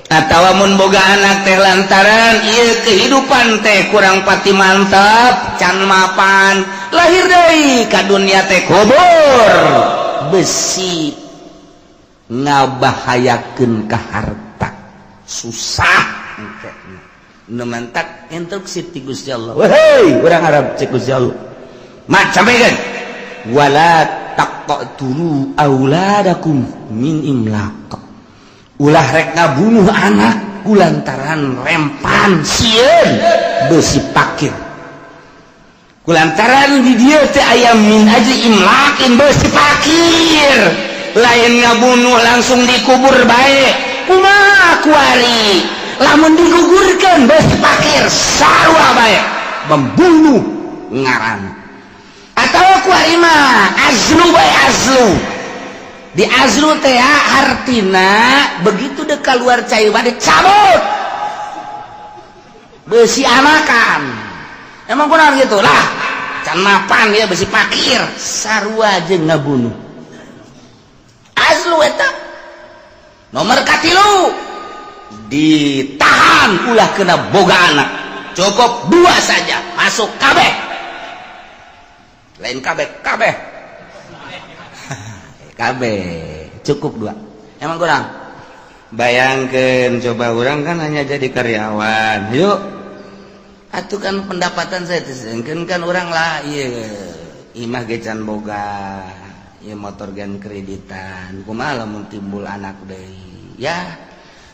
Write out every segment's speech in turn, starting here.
Atau mun boga anak teh lantaran ieu kehidupan teh kurang pati mantap, can mapan, lahir deui ka dunia teh kubur, besi ngabahayakeun ka harta, susah engke. Nu mantak instruksi ti Gusti Allah, "Wehei urang Arab," cek Gusti Allah, "mat sampaikan, wala taqtulu auladakum min imlaq." Ulah rek ngabunuh anak kulantaran rempan, sieun, besi pakir. Kulantaran di dieu teh aya min ajli imlaqin, besi pakir. Lain ngabunuh langsung dikubur bae. Kumaha kuari lamun digugurkan besi pakir? Sarua bae, membunuh ngaran. Atau kuari mah azlu bae, azlu. Di azlu teh hartina begitu dek keluar cai dicabut, besi anakan. Emang kurang gitu lah, can mapan ya, besi pakir. Sarua jeung ngabunuh azlu eta. Nomor katilu, ditahan, ulah kena boga anak, cukup dua saja, masuk kabeh. Lain kabeh kabeh kabeh, cukup dua. Emang kurang? Bayangkan coba, orang kan hanya jadi karyawan. Yuk atuh, kan pendapatan saya kan kan orang lah, iya, imah ge can boga ya, motor gan kreditan. Kumaha lamun timbul anak deui? Ya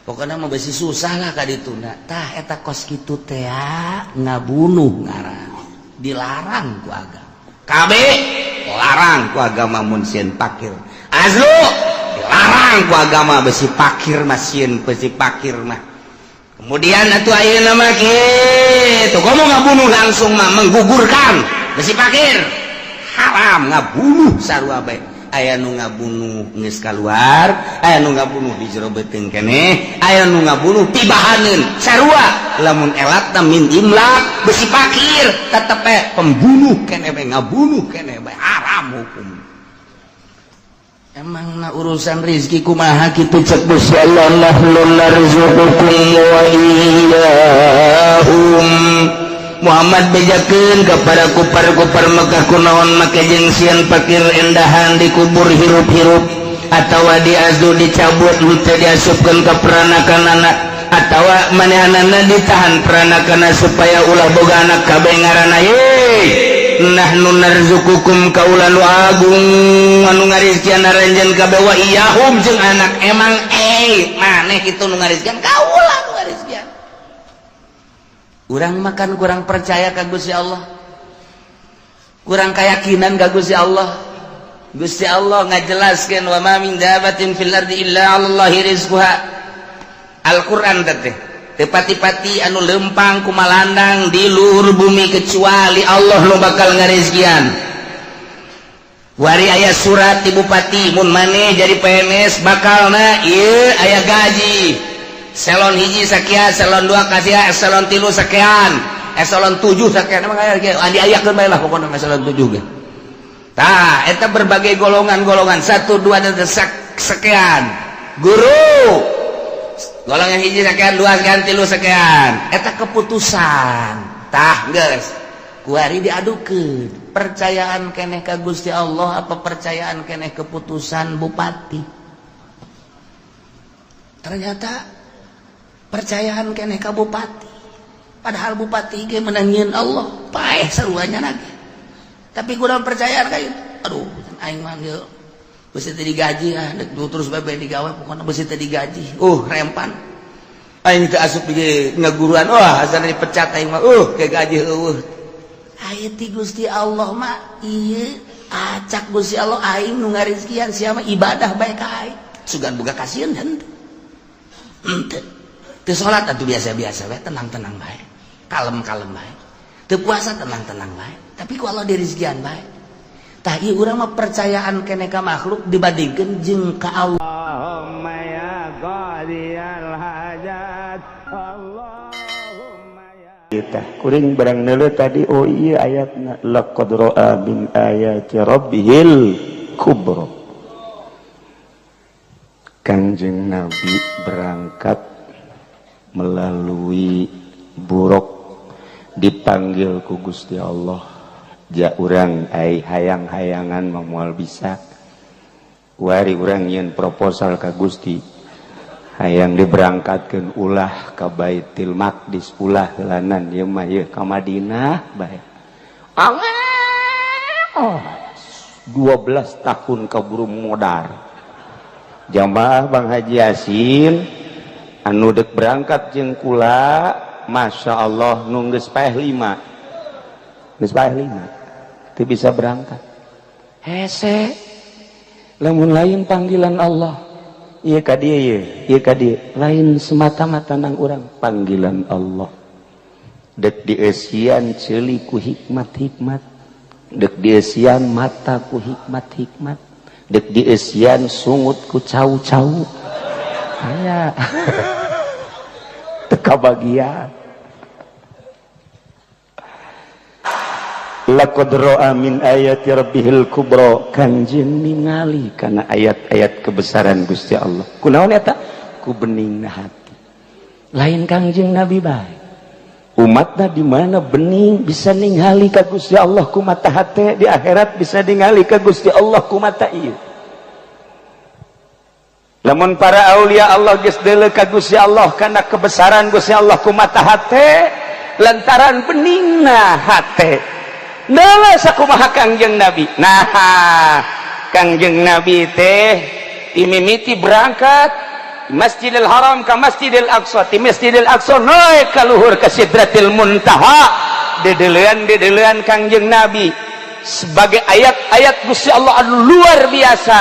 pokoknya mau besi susah lah ka dituna. Tah, eta kos kitu teh ngabunuh ngaran, dilarang ku agama. KB larang ku agama mun sieun pakir. Azlu dilarang ku agama, besi pakir mah, sieun besi pakir mah. Kemudian atuh ayeuna mah kitu, komo ngabunuh langsung mah, menggugurkan besi pakir, haram. Ngabunuh sarua bae. Aya nu ngabunuh geus kaluar, aya nu ngabunuh di jero beuteung keneh, aya nu ngabunuh tibahaneun, sarua. Lamun elatna min imlaq, besi pakir, tetep bae pembunuh keneh bae, ngabunuh keneh bae, haram hukum. Emang na urusan rizki kumaha kitu? Cek Gusti Allah, nahnu narzuqukum wa iyyahum. Muhammad, bejakeun kepada kupar-kupar Mekah, kunaon make jeung sieun pakir endahan dikubur hirup-hirup atawa diazlu, dicabut, henteu diasupkeun ka peranakan anak, atawa manehanana ditahan peranakan supaya ulah boga anak kabeh ngaranna. Ye, nahnu narzuqukum, kaula nu agung anu ngarizkian aranjeun kabeh, wa iyyahum jeung anak. Emang maneh kitu nu ngarizkian? Kaula nu ngarizkian. Urang makan kurang percaya ka Gusti Allah, kurang keyakinan ka Gusti Allah. Gusti Allah ngajelaskeun, wa ma min dabatin fil ardi illa 'alallahi rizquha. Al-Qur'an teh, teu pati-pati anu lempang kumalandang di luhur bumi kecuali Allah nu bakal ngarizkian. Wari aya surat di bupati, mun maneh jadi PNS bakalna ieu aya gaji eselon 1 sekian, eselon 2 kasihan, eselon 3 sekian, eselon 7 sekian. Emang aya diayakeun bae lah pokoknya eselon 7 ge. Tah, eta berbagai golongan-golongan, 1, 2 dan sekian. Guru golongan 1 sekian, 2 sekian, 3 sekian. Eta keputusan. Tah, geus kuari diadukeun, percayaan keneh ka Gusti Allah apa percayaan keneh keputusan bupati? Ternyata percayaan keneh ka bupati, padahal bupati ge menangin Allah, paeh saruanya lagi. Tapi kurang percayaan kayak, aduh, aing mah ieu besi teu digaji, ah dek terus bae digawe, pokoknya besi teu digaji, rempan aing teu asup di ngaguruan, wah, asana dipecat aing mah, ke gaji eueuh. Aya ti Gusti Allah mah ieu, acak Gusti Allah, aing nu ngarizkian, sia mah ibadah bae ka aing, sugan boga kasieun. Henteu, henteu. Teu salat atuh biasa-biasa bae, tenang-tenang bae, kalem-kalem bae. Teu puasa, tenang-tenang bae, tapi ku Allah dirizkian bae. Tah, ieu urang mah percayaan keneh ka makhluk dibandingkeun jeung ka Allah. Allahumma ya qadiyal hajat, Allahumma ya Kita kuring barang neuleuh tadi, oh iya, ayatna laqad ra'a min ayati rabbihil kubra. Kangjeng Nabi berangkat. Melalui buruk dipanggil ku Gusti Allah. Ja urang ai hayang-hayangan mah moal bisa. Kuari urang nyieun proposal ka Gusti. Hayang diberangkatkeun ulah ka Baitul Maqdis, ulah heulanan ieu mah ieu ka Madinah bae. Oh, 12 tahun kaburu modar. Jamaah Bang Haji Yasin anu dek berangkat jeung kula, Masya Allah nu geus paeh 5. Geus paeh 5. Teu bisa berangkat. Hese. Lamun lain panggilan Allah. Ieu ka dieu ieu, ieu ka dieu. Lain semata-mata nang urang panggilan Allah. Dek dieusian ceuli ku hikmat-hikmat. Dek dieusian mata ku hikmat-hikmat. Dek dieusian sungut ku cau-cau. Aya. Teu kabagian. Laqad ra'a min ayati rabbihil kubra, kanjeng ningali kana ayat-ayat kebesaran Gusti Allah. Kunaon eta? Ku beningna hati. Lain Kangjeng Nabi bae. Umatna di mana bening bisa ningali ka Gusti Allah ku mata hate, di akhirat bisa ningali ka Gusti Allah ku mata ieu. Lamun para aulia Allah geus deuleu ka Gusti Allah kana kebesaran Gusti Allah ku mata hate, lantaran beningna hate. Deuleu sakumaha Kangjeng Nabi. Nah, Kangjeng Nabi teh imimiti berangkat Masjidil Haram ka Masjidil Aqsa, ti Masjidil Aqsa naik ka luhur ka Sidratil Muntaha. Dedelean-dedelean Kangjeng Nabi sebagai ayat-ayat Gusti Allah anu luar biasa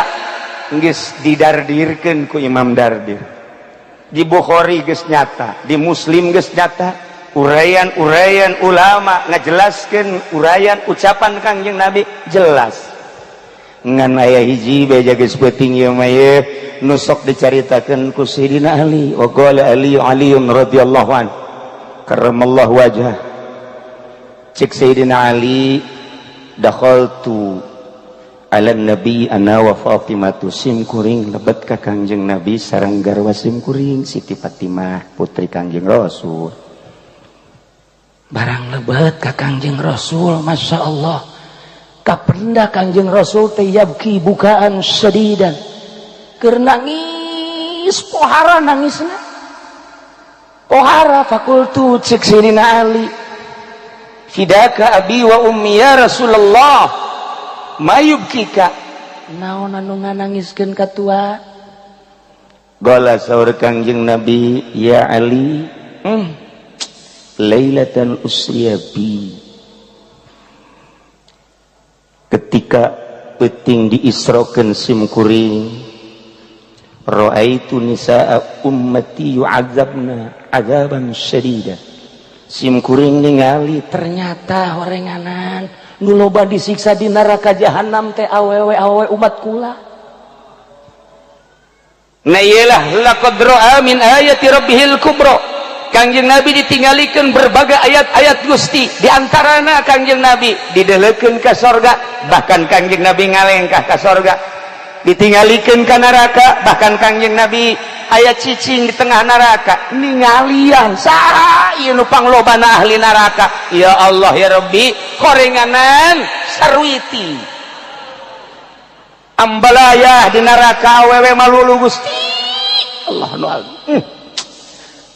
geus didardirkeun ku Imam Dardir. Di Bukhari geus nyata, di Muslim geus nyata, uraian-uraian ulama ngajelaskeun uraian ucapan Kangjeng Nabi jelas. Ngan aya hiji beja geus peuting ieu mah ieu nu sok dicaritakeun ku Sayyidina Ali. Wa qala Ali Aliun radhiyallahu an karramallahu wajhah. Cek Sayyidina Ali, dakhaltu ala nabi ana wa Fatimatu, sim kuring lebet ka Kangjeng Nabi sareng garwa sim kuring Siti Fatimah putri Kangjeng Rasul. Barang lebet ka Kangjeng Rasul, Masya Allah, kapenda Kangjeng Rasul teh yabki bukaan sedidan, keur nangis pohara nangisna pohara. Fakultu, cek Sayyidina Ali, fidaka abi wa ummi ya Rasulullah, mayubkika, naon anu nganangiskeun ka tua? Gola saur Kangjeng Nabi, ya Ali, lailatan usriya bi, ketika peuting diisrokeun sim kuring, raaitu nisaa ummati yu'adzabna adzaban syadida. Sim kuring ningali ternyata horenganan nu loba disiksa di neraka jahanam teh awewe-awewe umat kula. Nah iyalah laqad ra'a min ayati rabbihil kubra. Kangjeng Nabi ditinggalikeun berbagai ayat-ayat Gusti, di antarana Kangjeng Nabi didelekeun ka sorga, bahkan Kangjeng Nabi ngalengkah ka sorga, ditinggalikeun ka neraka, bahkan Kangjeng Nabi aya cicing di tengah neraka ningalian saha ieu nu panglobana ahli neraka. Ya Allah ya Rabbi, horenganan sarwiti ambalayah di neraka awewe malulu Gusti Allah nu agung.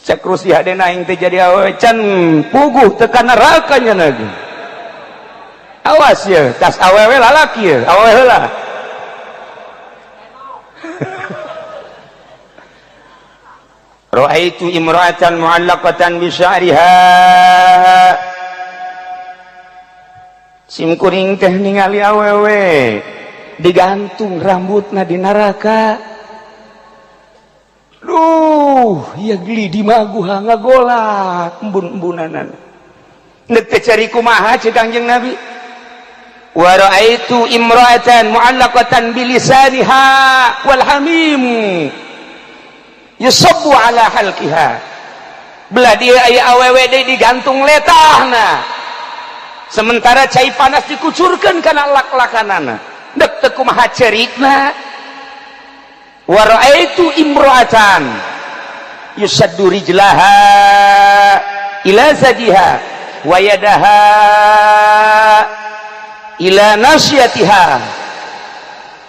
Cek Rusia hadena aing teh jadi awewe can puguh teu ka neraka nya lagi. Awas ya, tas awewe lalaki ya, awewe heula. Ra'aitu imra'atan mu'allaqatan bi sya'riha. Sim kuring teh ningali awewe digantung rambutna di neraka. Duh, ya geli di maguha ngagolak embun-embunanan. Nek teh cari kumaha cek Kangjeng Nabi. Wa ra'aitu imra'atan mu'allaqatan bilisaniha wal hamim yusabbu ala halqiha. Belah dia aya awewe deui digantung letahna. Sementara cai panas dikucurkeun kana lak-lakanana. Dek teu kumaha cerikna. Wa ra'aitu imra'atan Yusaddu rijlaha ila zadiha wa yadaha ila nasyatiha.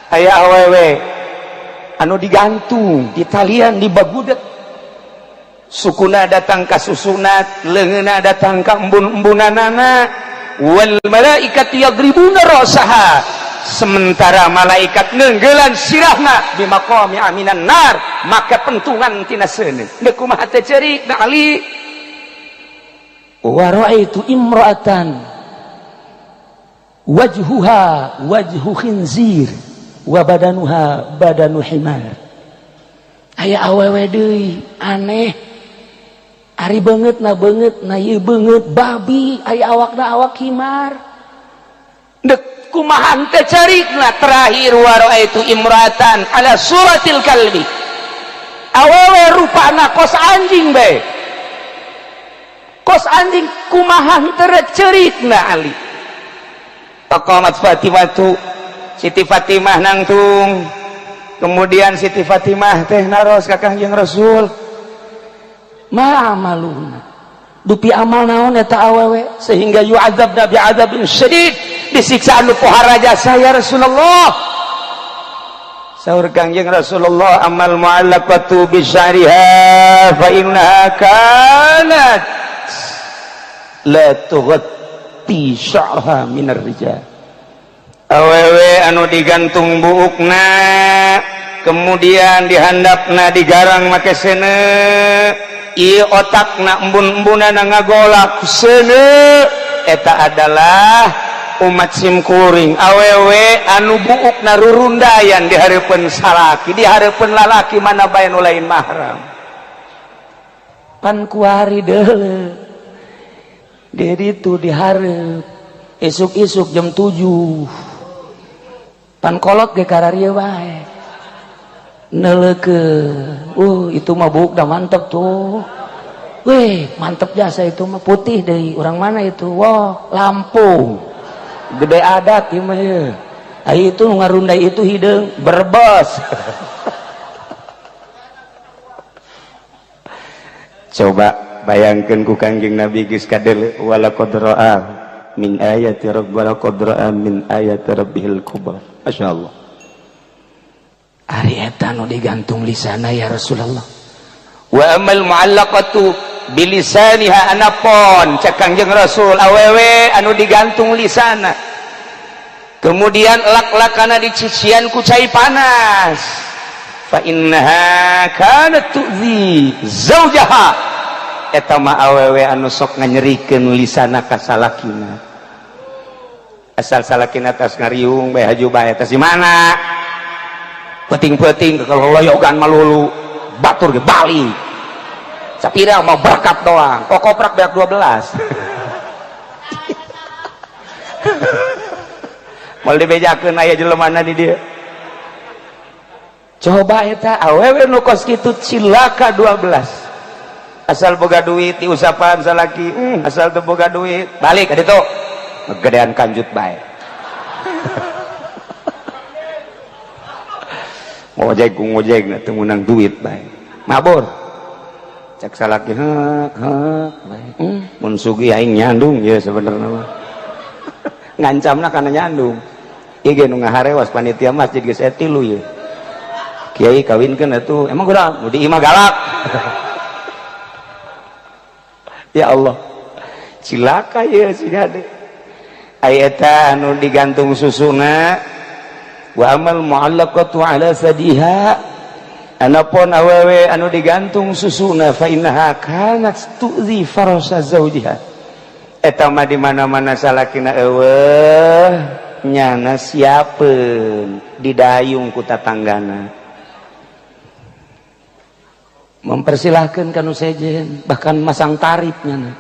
Aya awewe anu digantung di talian di bagudet, sukuna datang ka susunat, leungeunna datang ka embun-embunanana. Wal malaikatu yadribuna ra'saha, sementara malaikat neunggelan sirahna bimaqami aminan nar, maka pentungan tina seuneu. Deuk kumaha teh ceurik na Ali? Wa ra'aitu imra'atan wajhuha wajhu khinzir wa badanuha badanu himar. Aya awewe deui aneh, ari beungeut na beungeut na ieu beungeut babi, aya awakna awak himar. Deuk kumaha teh carikna? Terakhir, wa ra'aitu imra'atan ala suratil kalbi, awewe rupana kos anjing bae, kos anjing. Kumaha teu cerikna Ali? Faqamat Fatimah tu, Siti Fatimah nangtung. Kemudian Siti Fatimah teh naros ka Kangjeng Rasul, ma amaluna, dupi amal naon eta awewe sehingga yu'adzabna bi'adzabin syadid, disiksa anu pohara jasa, ya Rasulullah? Saur Kangjeng Rasulullah, amal mu'allaqatu bi sya'riha fa innaha kanat la tughatti sya'raha minar rijal. Awewe anu digantung buukna, kemudian dihandapna digarang make seuneu, ieu otakna embun-embunana ngagolak seuneu, eta adalah umat simkuring. Awewe anu buukna rurundayan di hareupeun salaki, di hareupeun lalaki mana bae nu lain mahram. Pan kuari deuleu di ditu dihareup isuk-isuk jam 7, pan kolot ge kararieu wae neuleukeun. Itu mah buuk dah mantep tuh. Weh, mantep jasa itu mah, putih deui. Orang mana itu? Wah, Lampung, gede adat ieu mah ye. Ai itu nu ngarundai itu hideung Brebes. Coba bayangkeun ku Kangjeng Nabi geus kadeuleu, walaqad ra'a min ayati rabb walaqad ra'a min ayati rabbihil kubra. Masyaallah. Ari eta nu digantung lisana, ya Rasulullah? Wa amal mu'allaqatu bilisaniha, anapon cek Kangjeng Rasul awewe anu digantung lisana, kemudian lak-lakana dicician ku cai panas, fa innaha kanat tu'zi zaujaha, eta mah awewe anu sok nganyerikeun lisana ka salakina. Asal salakina tas ngariung bae haju bae, tas di mana peuting-peuting kalau loyogan malulu, batur ge balik sapira mau berkat doang kok koprak beak 12. Moal dibejakeun aya jelemana di dieu. Coba eta awewe nu kos kitu cilaka 12. Asal boga duit diusapan salaki, asal teu boga duit balik ka ditu gedean kanjut bae. Ngojek ngojek teu meunang duit bae, mabur cek salaki, heuk heuk bae. Mun sugih aing nyandung ye sebenarnya mah. Ngancamna kana nyandung. Ieu ge nu ngaharewas panitia masjid geus aya tilu ye. Kiai kawinkeun atuh, emang kurang nu di imah galak. Ya Allah, cilaka ye si hade. Aya eta anu digantung susuna. Wa amal mu'allaqatu ala sadiha, anapun awewe anu digantung susuna, fa innaha kanat tu'zi farasa zaujiha, eta mah di mana-mana salakina eueuh nyana siapeun didayung ku tatanggana, mempersilahkan kanu sejen, bahkan masang tarif nyana,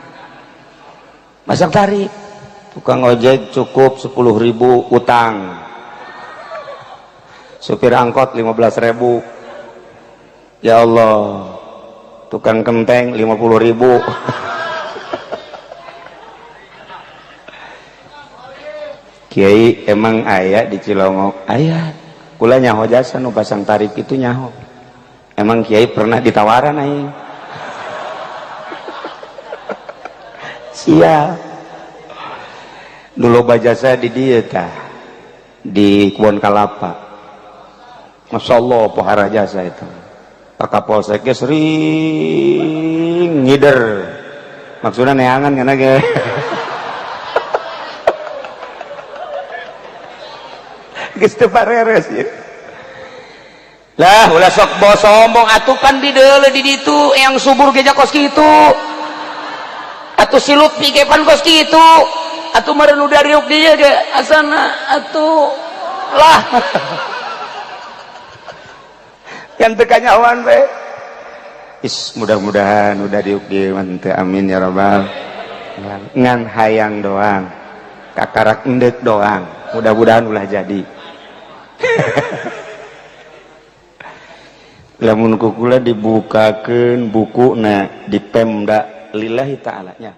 masang tarif. Tukang ojek cukup 10.000 utang, supir angkot 15.000, ya Allah, tukang kenteng 50.000. Kiai emang aya di Cilongok? Aya. Kula nyaho jasa nu pasang tarif itu nyaho. Emang kiai pernah ditawaran aing? Siap dulu jasa di dieu tah, di Kebon Kalapa. Masya Allah, pohara jasa itu. Pak Kapolsek sering ngider, maksudnya neangan kan ge. Geus teu pareres ieu. Lah, ulah sok bawa sombong atuh, pan di deuleu di ditu yang subur ge kos kitu. Atuh si Lutfi ge pan kos kitu. Atuh meureun udah riuk dieu ge asana atuh lah. Yang teu kanyahoan we. Is mudah-mudahan udah diuk dieu mah teu, amin ya rabbal. Ngan hayang doang. Kakarak endek doang. Mudah-mudahan ulah jadi. Lamun kukula dibukakeun bukuna di Pemda lillahi ta'ala nya.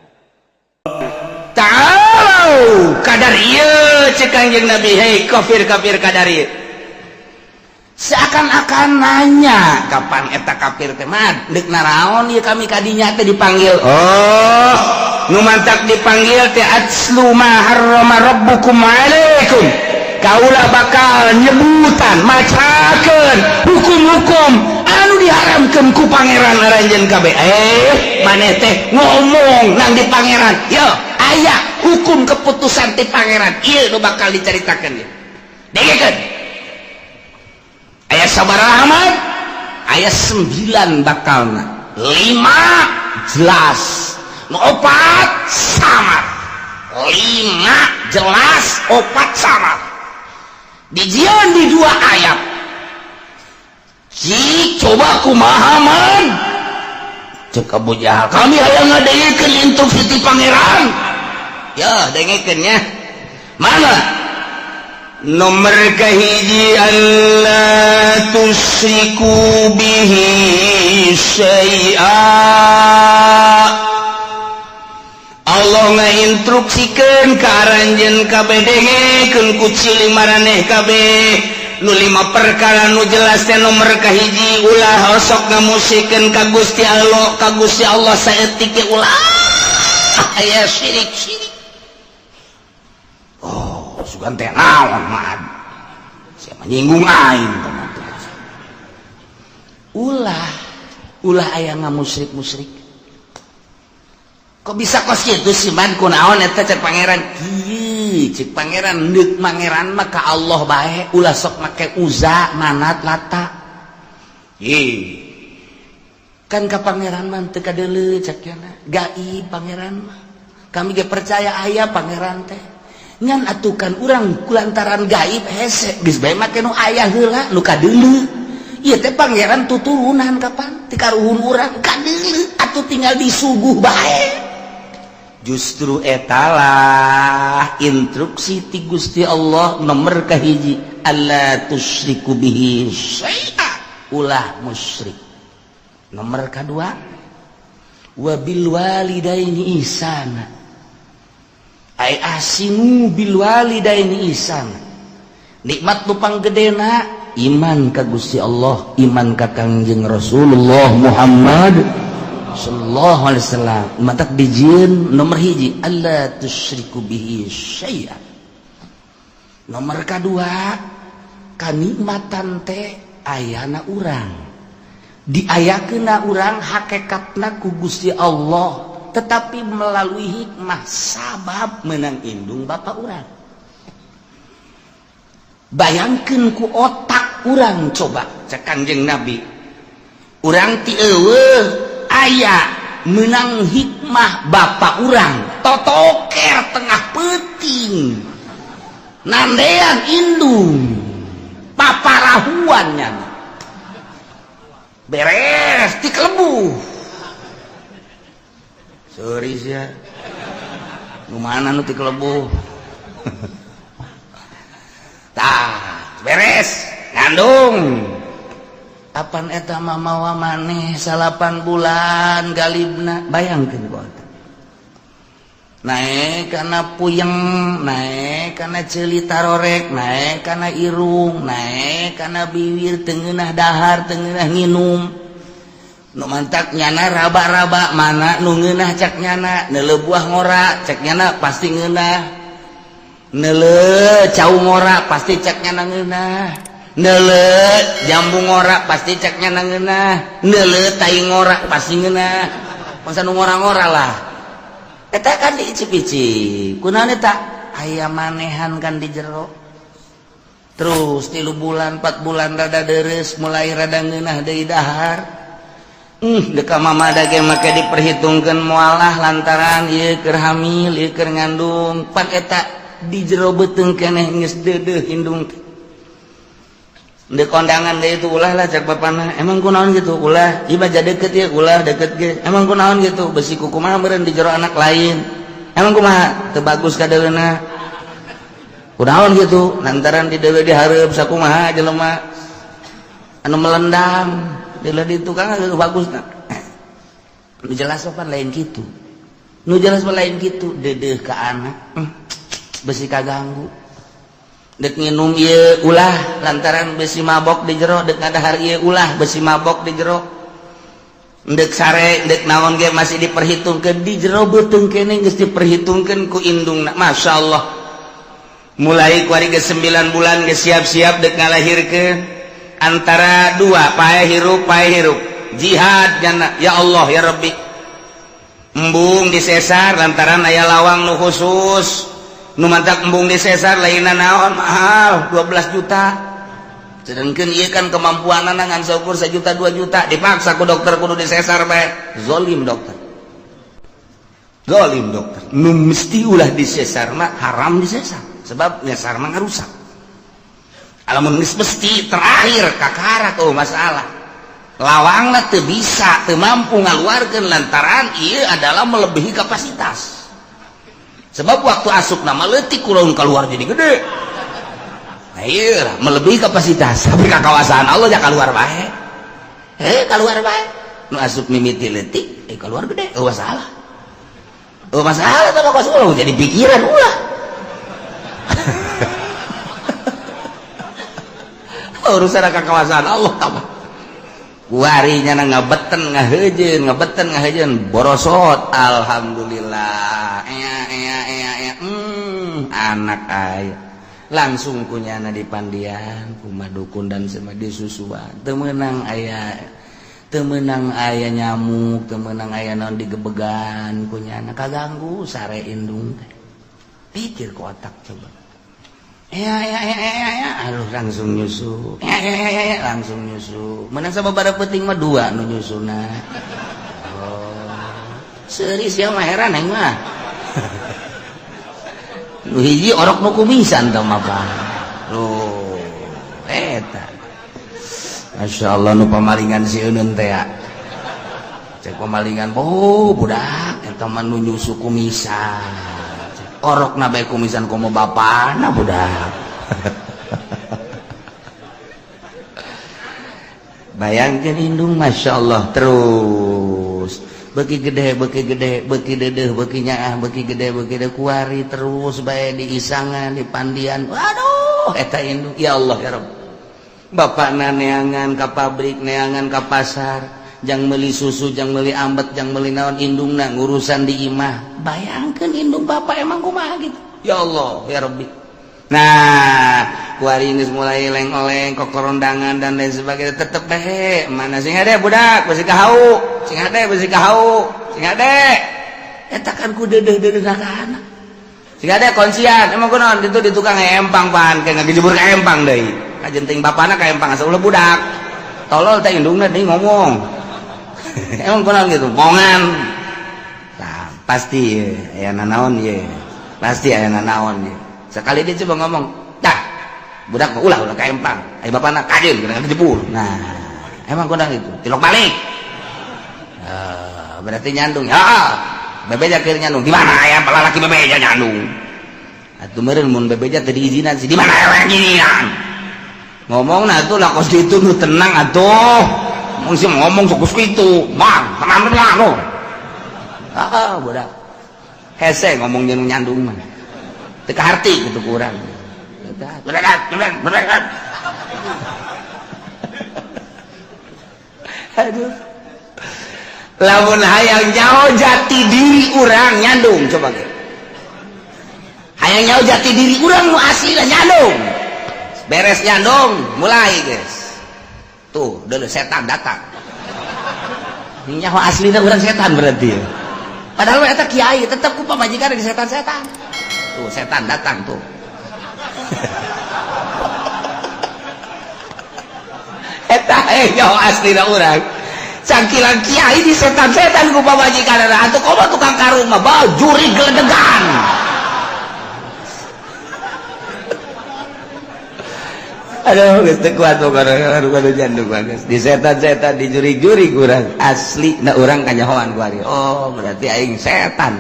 Ta'alau kadar ieu cek Kangjeng Nabi, hei kafir-kafir kadar ieu. Seakan-akan nanya kapan eta kafir teh mah deuk naraon ieu kami kadinya teh dipanggil. Oh, nu mantak dipanggil teh atslu ma harrama rabbukum alaikum. Kaula bakal nyebutan macakeun hukum-hukum anu diharamkeun ku pangeran aranjeun kabeh. Maneh teh ngomong nang di pangeran. Yo, aya hukum keputusan ti pangeran. Ieu nu bakal dicaritakeun ieu. Dengekeun. Aya sabaraha Ahmad? Aya 9 bakalna. 5 jelas. Nu 4 samar. 5 jelas, 4 samar. Dijieun di 2 ayat. Cik coba kumaha man? Cek Abu Jahal, kami hayang ngadengekeun instruksi ti pangeran. Ya, dengekeun nya. Mana? Nomor kahiji, alla tusyriku bihi syai'a. Allah ngainstruksikeun ka aranjeun kabeh, dengekeun ku ciling maraneh kabeh nu 5 perkara nu jelas teh. Nomor kahiji, ulah osok ngamusikeun ka Gusti Allah, ka Gusti Allah saeutik ge ulah aya syirik-syirik. Oh, sugan teh naon mah? Sia menyinggung aing teman. Ulah, ulah aya ngamusyrik-musyrik. Kok bisa kos kitu sih man, kunaon eta cek pangeran? Kieu cek pangeran, deuk pangeran mah ka Allah bae, ulah sok make Uza, Manat, Lata. Ih. Kan ka pangeran mah teu kadeuleu cek cenah. Gaib pangeran mah. Kami ge percaya aya pangeran teh. Ngan atukan urang kulantaran gaib hese, geus bae make nu aya heula nu kadeuleu. Ieu teh pangeran tuturunan kapan ti karuhun urang kadeuleu atuh tinggal disuguh bae. Justru etalah instruksi ti Gusti Allah nomor kahiji, alla tusyriku bihi syai'a, ulah musyrik. Nomor kadua, wabil walidaini ihsana, ay ahsinu bil walidaini ihsana. Nikmat nu panggedena iman ka Gusti Allah, iman ka Kangjeng Rasulullah Muhammad sallallahu alaihi wasallam. Matak dijieun nomor hiji, alla tusyriku bihi syai'a. Nomor kadua, kanikmatan teh ayana urang, diayakeunna urang hakikatna ku Gusti Allah, tetapi melalui hikmah sabab menang indung bapak urang. Bayangkeun ku otak urang coba cek Kangjeng Nabi, urang ti eueuh aya menang hikmah bapak urang totoker tengah peuting nandean indung paparahuannya beres ti kelebu. Sorry sia, nu mana nu ti kelebu? Tah beres ngandung apan eta mamawa maneh 8 bulan galibna. Bayangkeun ku otak naek kana puyeng, naek kana ceuli tarorek, naek kana irung, naek kana bibir, tengenah dahar, tengenah nginum. Nu mantak nyana raba-raba mana nu ngeunah cak nyana, neuleuh buah ngora cak nyana pasti ngeunah, neuleuh cau ngora pasti cak nyana ngeunah, neuleuh jambu ngora pasti cak nyana ngeunah, neuleuh tai ngora pasti ngeunah. Masa nu ngora-ngora lah eta kan diicip-icip kunaon eta aya manehan kan di jero. Terus 3 bulan 4 bulan rada deres mulai rada ngeunah deui dahar. Deka mama dage make diperhitungkeun mualah lantaran ieu keur hamil ieu keur ngandung pan eta di jero beuteung keneh geus deudeuh indung teh. Deuk kondangan deui itu ulah lah cak bapana, emang kunaon gitu ulah ieu mah deket ieu ulah deket ge emang kunaon gitu besi kukumaha meureun di jero anak lain emang kumaha teu bagus kadeuna kunaon gitu lantaran di dewe di hareup sakumaha jelema anu melendang dila di tukang bagus nah. Nu jelas pan lain kitu, nu jelas pan lain kitu deudeuh ka anak besi kaganggu dek nginum ieu ulah lantaran besi mabok di jero, dek ngadahar ieu ulah besi mabok di jero, dek sare dek naon ge masih diperhitungkeun di jero beuteung keneh geus diperhitungkeun ku indungna. Masyaallah mulai kuari geus 9 bulan geus siap-siap dek ngalahirkeun antara dua pae hirup jihad jana ya Allah ya Rabbi embung disesar lantaran aya lawang nu khusus nu mantak embung disesar lainna naon mahal 12 juta sedangkan ieu kan kemampuanana ngan saukur 1 juta 2 juta dipaksa ku dokter kudu disesar bae. Zolim dokter, zolim dokter nu mesti ulah disesar mah haram disesar sebab nyesar mah ngarusak. Alamun geus mesti terakhir kakarak oh masalah lawangna teu bisa teu mampu ngaluarkeun lantaran ieu adalah melebihi kapasitas sebab waktu asup nama leutik kurang keluar jadi gede. Nah ieu lah melebihi kapasitas tapi ka kawasan Allah ja keluar bae keluar bae nu asup mimiti leutik keluar gede oh masalah oh masalah teh kos ulah jadi pikiran ulah. Urusan kekuasaan Allah tambah kuarinya ngabeten ngahejeun ngabeten ngahejeun borosot alhamdulillah ea ea ea ea anak aya langsung kunyana di pandian kumaha dukun dan sama disusuan teu meunang aya nyamuk teu meunang aya naon digebegan kunyana kaganggu sare indung teh pikir ku otak coba. Ya ya ya ya ya aduh langsung nyusu ya ya ya ya langsung nyusu menang sama pada penting mah dua nu nyusuna. Oh seuris ya mah heran aing mah nu hiji orok nu kumisan teh mah loh eta masyaallah nu pamalingan si eunun teh ya cek pamalingan oh budak eta mah nu nyusu kumisan orok na bae kumisan komo bapana budak. Bayangkeun indung Masya Allah terus beuki gede beuki gede beuki deudeuh beuki nyaah beuki gede beuki gede kuari terus bae di isangan di pandian waduh eta indung ya Allah ya Rabb bapakna neangan ka pabrik neangan ka pasar jang meuli susu jang meuli ambet jang meuli naon indungna ngurusan di imah bayangkeun indung bapak emang kumaha gitu ya Allah ya Rabbi. Nah kuari geus mulai leng-oleng kokorondangan dan lain sebagainya tetep bae mana sing hade budak besi kahau sing hade besi kahau sing hade eta kan ku deudeuh-deudeuh ka anak sing hade konsian emang kunaon ditu di tukang empang pan kayak ngagejebur ka empang deui kajenting bapana ka empang asa ulah budak tolol teh indungna deui ngomong. Emang kunaon gitu mongan nah, pasti aya nanaon ye pasti aya nanaon ye sekali dia coba ngomong dah budak mah ulah ulah ka empang aya bapana kajeun kena kejebur. Nah emang kunaon gitu tilok balik berarti nyandung ya bebeja keur nyandung di mana aya lalaki bebeja nyandung atuh meureun mun bebeja teu diizinan sih di mana aya nginian ngomong nah atuh lah kos kitu nu tenang atuh mungkin ngomong sok gitu bang tenang tenang lo ah budak hese ngomong jeung nyandung mah teu kaharti kitu kurang aduh. Lamun hayang nyaho jati diri urang, nyandung. Coba ge, hayang nyaho jati diri urang nu asli lah, nyandung. Beres nyandung, mulai, guys, tuh dulu setan datang. Nyaho aslinya urang setan berarti ya. Padahal eta kiai tetap ku pamajikan di setan-setan. Tuh setan datang tuh. Eta nyaho aslina urang. Cangkilang kiai di setan-setan ku pamajikan, atuh komo tukang karung mah bajuri geledegan. Aduh, geus teu kuat pokona aduh jandung bagus. Di setan-setan dijuri-juri urang asli na urang kanyahoan ku ari. Oh, berarti aing setan.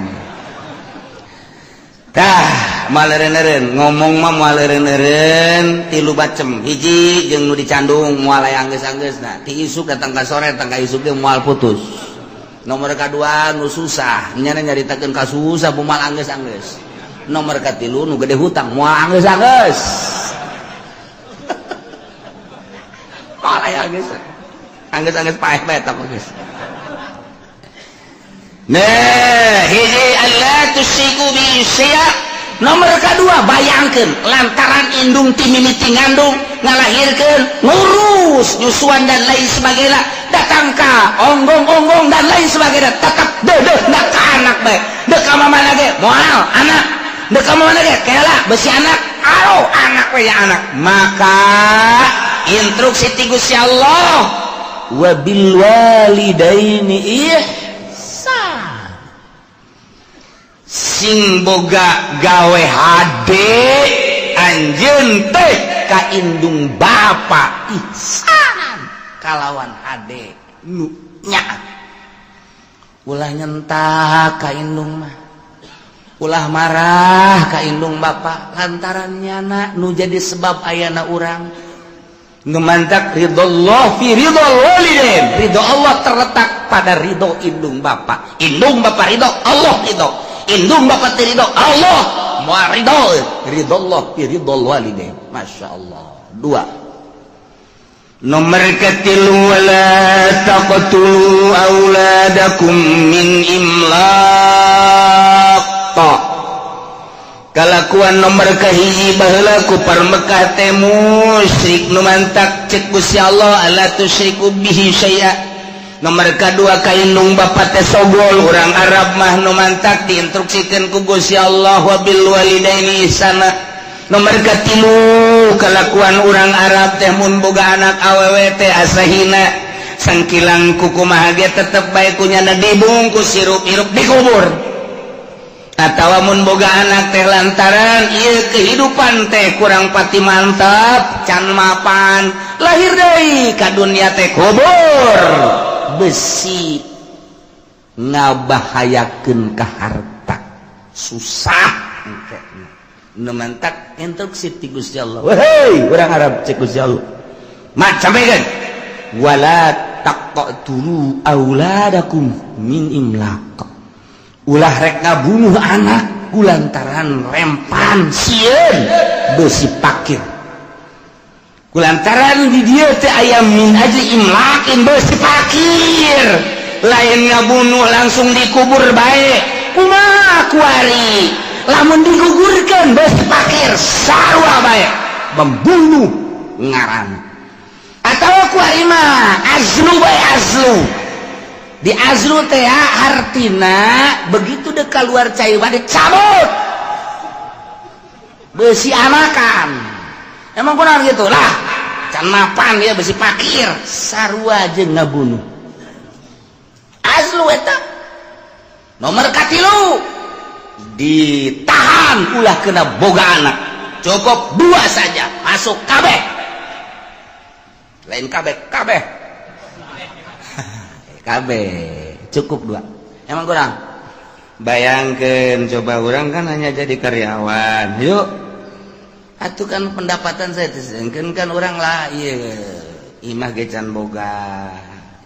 Tah, moal eureun-eureun ngomong mah moal eureun-eureun tilu bacem. Hiji jeung nu dicandung moal aya anggeus-anggeusna. Ti isuk datang ka sore, datang ka isuk ge moal putus. Nomor kadua nu susah, nyana nyaritakeun ka susah moal anggeus-anggeus. Nomor katilu nu gede hutang moal anggeus-anggeus. Moal aya anggeus. Anggeus-anggeus paeh bae eta mah geus. Nah, hiji alla tusyriku bi syai'a. Nomor kedua, bayangkeun lantaran indung ti mimiti ngandung, ngalahirkeun, ngurus nyusuan dan lain sebagainya, datang ka onggong-onggong dan lain sebagainya, tetap deudeuh na ka anak bae. Deuk ka mamana ge moal anak, deuk ka mamana ge kela besi anak, aro anak we ya anak. Maka instruksi ti Gusti Allah, wabil walidaini ihsan. Sing boga gawe hade anjeun teh ka indung bapa ihsanan kalawan hade nu nyaah. Ulah nyentak ka indung mah, ulah marah ka indung bapa lantaran nyana nu jadi sebab ayana urang. Ngemantak ridho fi ridho walidain. Ridho Allah terletak pada ridho indung bapa. Indung bapa ridho, Allah ridho. Indung bapa teu ridho, Allah moal ridho. Ridho Allah fi ridho walidain. Masya Allah. Dua. Nomor ketilu, wala taqtulu auladakum min imlaq. Kalakuan nomor kahiji baheula ku Mekah teh musyrik nu mantak cek Gusti Allah alla tusyriku bihi syai'a. Nomor kadua ka indung bapa teh sogol urang Arab mah nu mantak diinstruksikeun ku Gusti Allah wabil walidaini ihsana. Nomor katilu, kalakuan urang Arab teh mun boga anak awewe teh asa hina, sangkilang kukumaha ge tetep bae kunyana dibungkus sirup hirup dikubur. Atawa mun boga anak teh lantaran ieu kehidupan teh kurang pati mantap can mapan lahir deui ka dunia teh kubur besi ngabahayakeun ka harta susah engke nu mantak instruksi ti Gusti Allah. Wehei urang Arab cek Gusti Allah mat sampaikan wala taqtulu auladakum min imlaq. Ulah rek ngabunuh anak kulantaran rempan sieun besi pakir. Kulantaran di dieu teh aya min ajli imlakin besi pakir. Lain ngabunuh langsung dikubur bae. Kumaha kuari? Lamun digugurkeun besi pakir sarua bae membunuh ngaran. Atawa kuari mah azlu bae azlu. Di azlu teh hartina begitu dek keluar cai bade cabut besi anakan. Emang kunaon gitu lah can mapan dia besi pakir sarua jeung ngabunuh azlu eta. Nomor katilu ditahan ulah kena boga anak, cukup dua saja masuk kabeh, lain kabeh kabeh KB cukup dua. Emang kurang? Bayangkan coba orang kan hanya jadi karyawan. Yuk, atuh kan pendapatan saya kan kan orang lah iya imah ge can boga,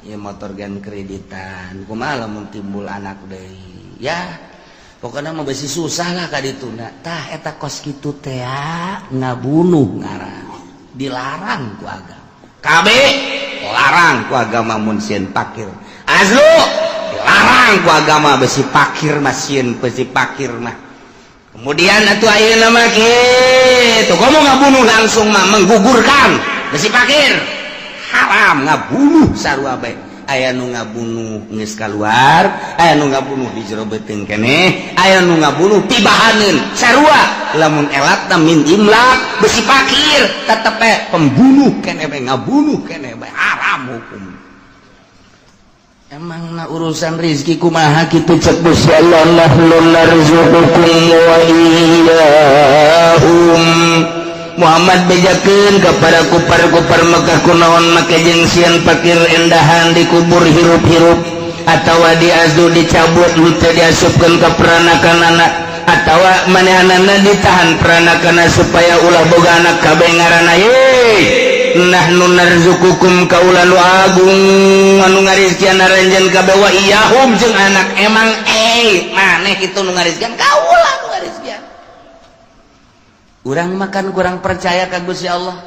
ieu motor gen kreditan, kumaha lamun timbul anak deui ya. Pokoknya mah besi susah lah ka dituna. Tah eta kos kitu teh ngabunuh ngaran. Dilarang ku agama. KB larang ku agama mun sieun pakir. Azlu Dilarang ku agama besi pakir mah, sieun besi pakir mah. Kemudian atuh ayeuna mah kitu, komo ngabunuh langsung mah menggugurkan besi pakir, haram ngabunuh sarua bae. Aya nu ngabunuh geus kaluar, aya nu ngabunuh di jero beuteung keneh, aya nu ngabunuh tibahaneun, sarua. Lamun elatna min imlak, besi pakir tetep bae pembunuh keneh bae, ngabunuh keneh bae, haram hukum. Emang na urusan rizki kumaha kitu? Cek Gusti Allah, nahnu narzuqukum wa iyyahum. Muhammad, bejakeun kepada kupar-kupar Mekah, kunaon make jeung sieun pakir endahan dikubur hirup-hirup atawa diazu dicabut henteu diasupkeun ka peranakan anak, atawa manehanana ditahan peranakan supaya ulah boga anak kabeh ngaranna. Ye, nahnu narzuqukum, kaula nu agung anu ngarizkian aranjeun kabeh, wa iyyahum jeung anak. Emang maneh kitu nu ngarizkian? Kaula nu ngarizkian. Urang makan kurang percaya ka Gusti Allah,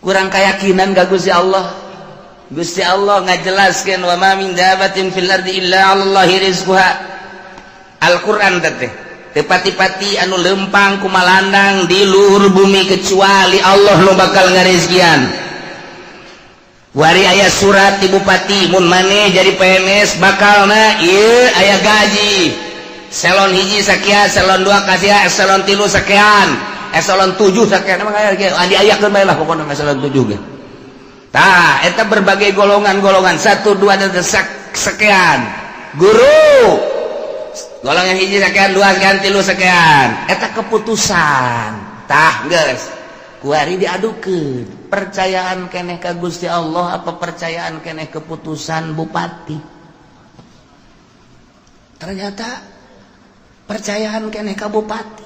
kurang keyakinan ka Gusti Allah. Gusti Allah ngajelaskeun, wa ma min dabatin fil ardi illa 'alallahi rizquha. Al-Qur'an teh, teu pati-pati anu lempang kumalandang di luhur bumi kecuali Allah nu bakal ngarizkian. Wari aya surat di bupati, mun maneh jadi PNS bakalna ieu aya gaji eselon 1 sakian, eselon 2 kasihan, eselon 3 sekian, eselon 7 sekian. Emang aya ge diayakeun bae lah, pokokna eselon 7 ge. Tah, eta berbagai golongan-golongan, 1 2 dan sekian. Guru golongan 1 sekian, 2 sekian, 3 sekian, eta keputusan. Tah, geus kuari diadukeun, percayaan keneh ka Gusti Allah apa percayaan keneh keputusan bupati? Ternyata percayaan keneh ka bupati,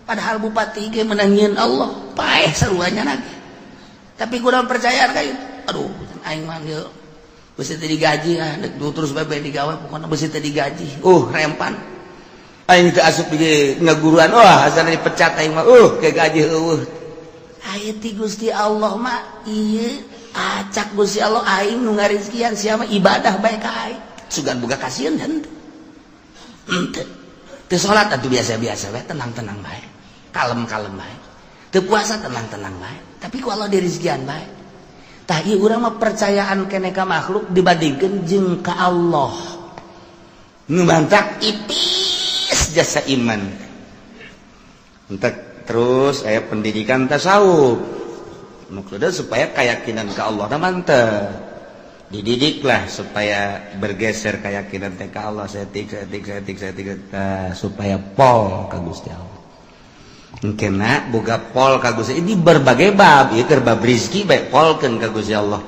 padahal bupati ge menangin Allah, paeh saruanya lagi, tapi kurang percayaan kayak, aduh, aing mah ieu besi teu digaji, ah dek terus bae digawe, pokokna besi teu digaji, rempan aing teu asup di ngaguruan, wah, asana dipecat aing mah, ke gaji eueuh. Aya ti Gusti Allah mah ieu, acak Gusti Allah, aing nu ngarizkian, sia mah ibadah bae ka aing, sugan boga kasieun henteu? Henteu. Teu salat atuh biasa-biasa bae, tenang-tenang bae, kalem-kalem bae. Teu puasa, tenang-tenang bae, tapi ku Allah dirizkian bae. Tah, ieu urang mah percayaan keneh ka makhluk dibandingkeun jeung ka Allah, nu mantak ipis jasa iman. Entek terus aya pendidikan tasawuf maksudnya supaya keyakinan ke Allah na mantep, dididiklah supaya bergeser keyakinan teh ka Allah setik setik setik setik, supaya pol ka Gusti Allah. Kena boga pol ka Gusti ini berbagai bab ieu, keur bab rizki bae polkeun ka Gusti Allah.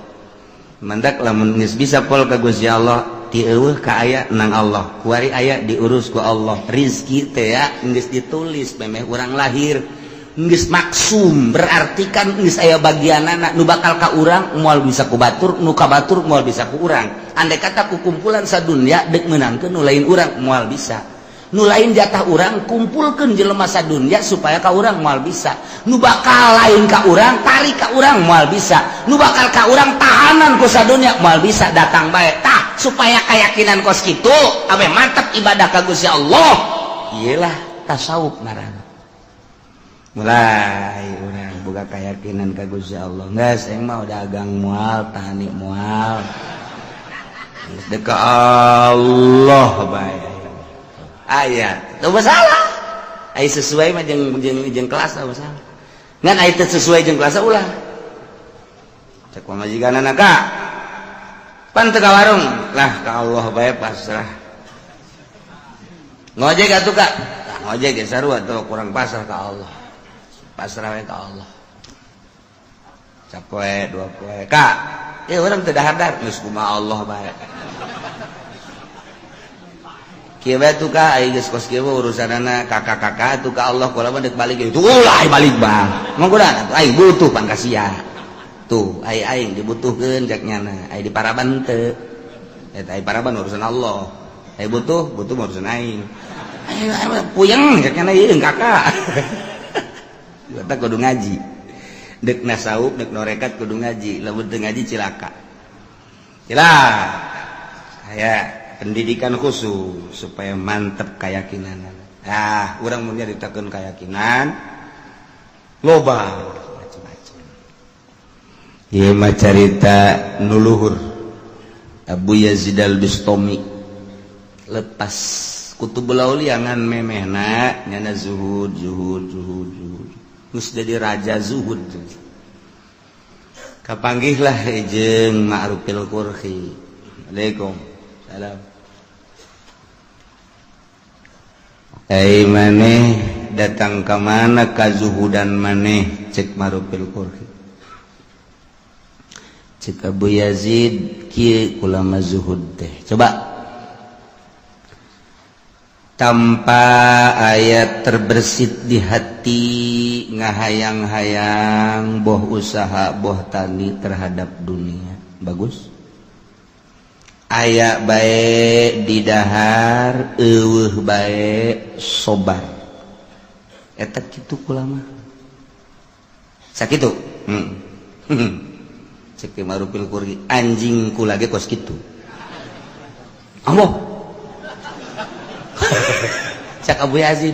Mandak lamun geus bisa pol ka Gusti Allah, ti eueuh ka aya nang Allah, kuari aya diurus ku Allah. Rizki teh ya geus ditulis memeh urang lahir, geus maksum, berarti kan geus aya bagianana. Nu bakal ka urang moal bisa ku batur, nu ka batur moal bisa ku urang. Andai kata ku kumpulan sadunya dek meunangkeun nu lain urang, moal bisa. Nu lain jatah urang, kumpulkeun jelema sadunya supaya ka urang, moal bisa. Nu bakal lain ka urang, tarik ka urang, moal bisa. Nu bakal ka urang, tahanan ku sadunya, moal bisa, datang bae. Tah, supaya keyakinan kos kitu ame mantap ibadah ka Gusti Allah, iyalah tasawuf ngaranna. Mulai urang boga keyakinan ka Gusti Allah, geus aing mah dagang moal, tani moal, geus dek ka Allah bae. Aya teu masalah, aya sesuai mah jeung jeung jeung kelas teu masalah, ngan aya teu sesuai jeung kelas ulah. Cek pamajikanana, ka pan teu ka warung lah, ka Allah bae, pasrah. Ngojek atuh, Kak? Tah, ngojek ge sarua tuh, kurang pasrah ka Allah, pasrah we ka Allah. Sapoe dua poe, Kak, ya urang teu dahar-dahar, geus kumaha Allah bae. Kieu bae tuh, Kak, ai geus kos kieu mah urusanana kakak-kakak tuh ka Allah. Kula mah deuk balik itu ulah balik, Bang. Mong kuda atuh, aing butuh pan ka sia tuh, ai aing dibutuhkeun cek nyana, ai di paraban teu eta, ai paraban urusan Allah, ai butuh butuh urusan aing, aing puyeng cek nyana ieu kakak. Eta kudu ngaji, dek nasawuf, dek norekat kudu ngaji. Lamun teu ngaji cilaka, cilaka. Aya Pendidikan khusus supaya mantep keyakinan. Ah, urang mun nyaritakeun keyakinan loba macam-macam. Ieu mah carita nu luhur. Abu Yazid Al-Bustami lepas Kutubul Aulia ngan memehna nyana zuhud zuhud zuhud zuhud. Geus jadi raja zuhud. Kapanggihlah jeung Ma'rufil Qurhi. Waalaikum salam. Ai maneh datang ka mana kazuhudan maneh cek Ma'rufil Qurhi. Cek Abu Yazid kieu ulama zuhud teh. Coba tanpa ayat terbersit di hati ngahayang-hayang boh usaha boh tani terhadap dunia. Bagus. Aya bae didahar eueuh bae sobar. Eta kitu kulama. Sakitu. Cek Ma'rufil Qurhi anjing kula ge kos kitu. Ambo. Cak Abu Yazid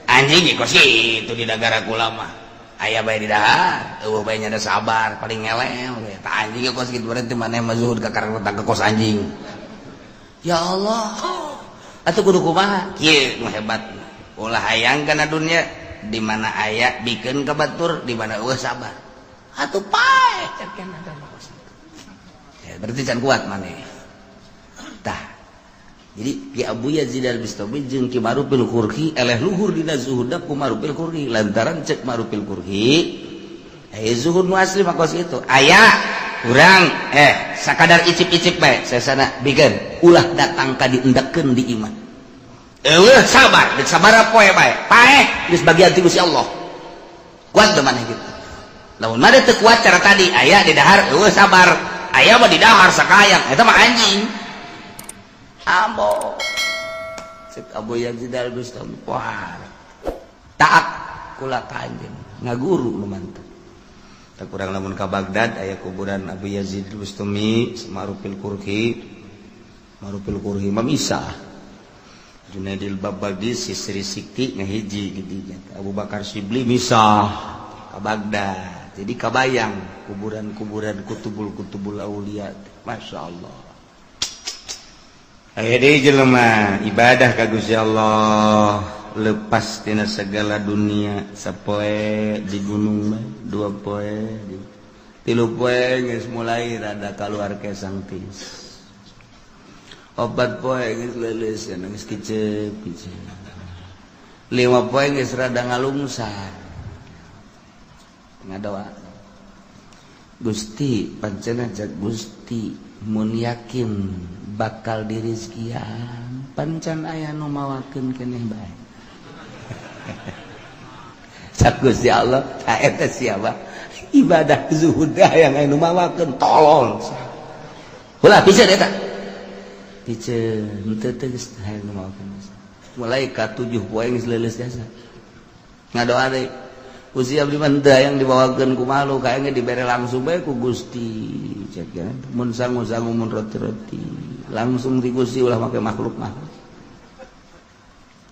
anjing kos kitu di dagara kula mah. Aya bae di dahar, eueuh bae nya sabar paling ngelel we. Tah anjing kos kitu berarti maneh mah zuhud ka karena ka kos anjing. Ya Allah. Atuh kudu kumaha? Kieu nu hebat. Ulah hayang kana dunya di mana aya bikeun ka batur, di mana eueuh sabar. Atuh paeh cak kana kos kitu. Ya berarti can kuat maneh. Tah. Jadi Ki Abu Yazid Al-Bustami jeung Ki Ma'rufil Qurhi eleh luhur dina zuhudna ku Ma'rufil Qurhi lantaran cek Ma'rufil Qurhi zuhud nu asli mah kos itu aya urang sakadar icip-icip bae sesana bikeun ulah datang ka diendekkeun di imah eueuh sabar geus sabaraha poe bae paeh geus bagian ti Gusti Allah kuat teu maneh kitu lamun mah teu kuat cara tadi aya di dahar eueuh sabar aya mah di dahar sakayang eta mah anjing. Ambo cek Abu Yazid Al-Bustami wah taat kula ka anjeun ngaguru nu mantep. Tak kurang lamun ka Baghdad aya kuburan Abu Yazid Al-Bustami Ma'rufil Qurhi. Ma'rufil Qurhi mah misah Junaidil Babadi Sisri Sikti ngahiji di dinya Abu Bakar Sibli misah ka Baghdad. Jadi kabayang kuburan-kuburan kutubul-kutubul aulia. Masya Allah. Aya deui jelema ibadah ka Gusti Allah lepas tina segala dunia sapoe di gunung bae dua poe tilu poe geus mulai rada kaluar kesang tis opat poe geus leuleus geus kicep kicep lima poe geus rada ngalungsar ngadoa Gusti pancena jak Gusti mun yakin bakal dirizkian pancan aya nu mawakeun keneh bae. Cak Gusti Allah ta eta siapa ibadah zuhud hayang aya nu mawakeun tolol. Ulah piceun eta. Piceun teu teh geus hayang nu mawakeun. Mulai ka 7 poe geus leuleus jasa. Ngadoa deui. Gusti abdi mah teu hayang dibawakeun ku malu kaengge dibere langsung bae ku Gusti. Cek ya mun sangu-sangu mun roti-roti langsung di Gusti ulah make makhluk mah.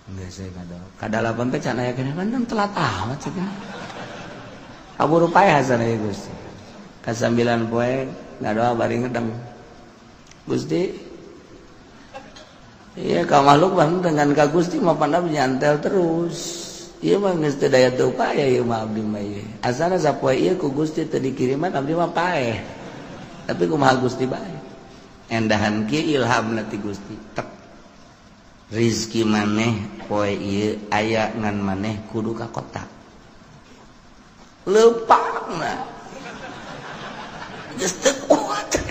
Enggak saya ngadoa. Kadalapan teh can aya keneh kan telat amat cek. Kaburu paeh hasana ya Gusti. Ka 9 poe ngadoa bari ngedeng. Gusti iya ka makhluk mah dengan ka Gusti mah pandam nyantel terus. Ieu mah geus teu daya teu upaya ieu mah abdi mah ieu. Asana sapoe ieu ku Gusti teu dikiriman abdi mah paeh. Tapi kumaha Gusti bae. Endahan kieu ilhamna ti Gusti. Tek rizki maneh poe ieu aya ngan maneh kudu ka kota. Leupangna. Geus teu kuat.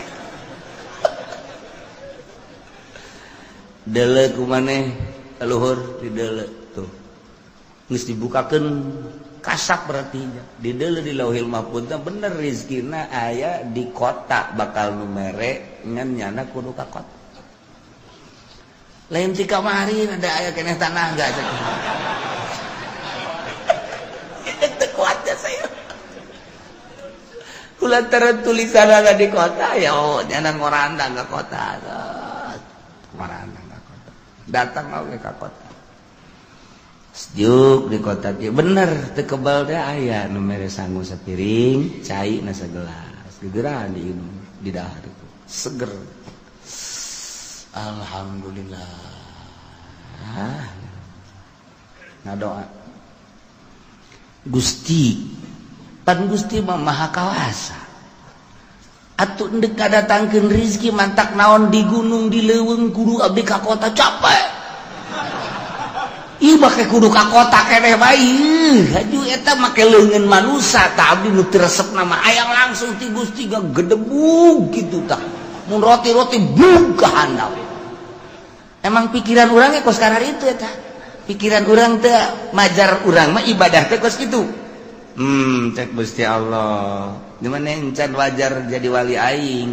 Deuleu ku maneh kaluhur di deuleu tuh. Geus dibukakeun kasak berarti di deuleu di Lauhil Mahfuz bener rizkina aya di kota bakal nu mere ngan nyana kudu ka kota. Lain ti kamari ada aya keneh tanah enggak cek. Teu kuat saya. Kulantaran tulisan ada di kota ya oh nyana ngorandang ke kota. Ngorandang. Datang oge ka kota. Sejuk di kota kieu bener teu kebal teh aya nu mere sangu sapiring, cai na sagelas. Gegeran diinum, di dahar itu. Seger. Alhamdulillah. Ngadoa. Gusti, pan Gusti mah maha kawasa. Atuh endek kadatangkeun rizki mantak naon di gunung di leuweung kudu abdi ka kota capek. Ih make kudu ka kota keneh bae. Haju eta make leungeun manusa tah abdi nu teu resep nama hayang langsung ti Gusti gedebug kitu tah. Mun roti-roti bug ka handap. Emang pikiran urang ge kos karar itu eta. Pikiran urang teh majar urang mah ibadah teh kos kitu. Cek Gusti Allah. Di mana encan wajar jadi wali aing.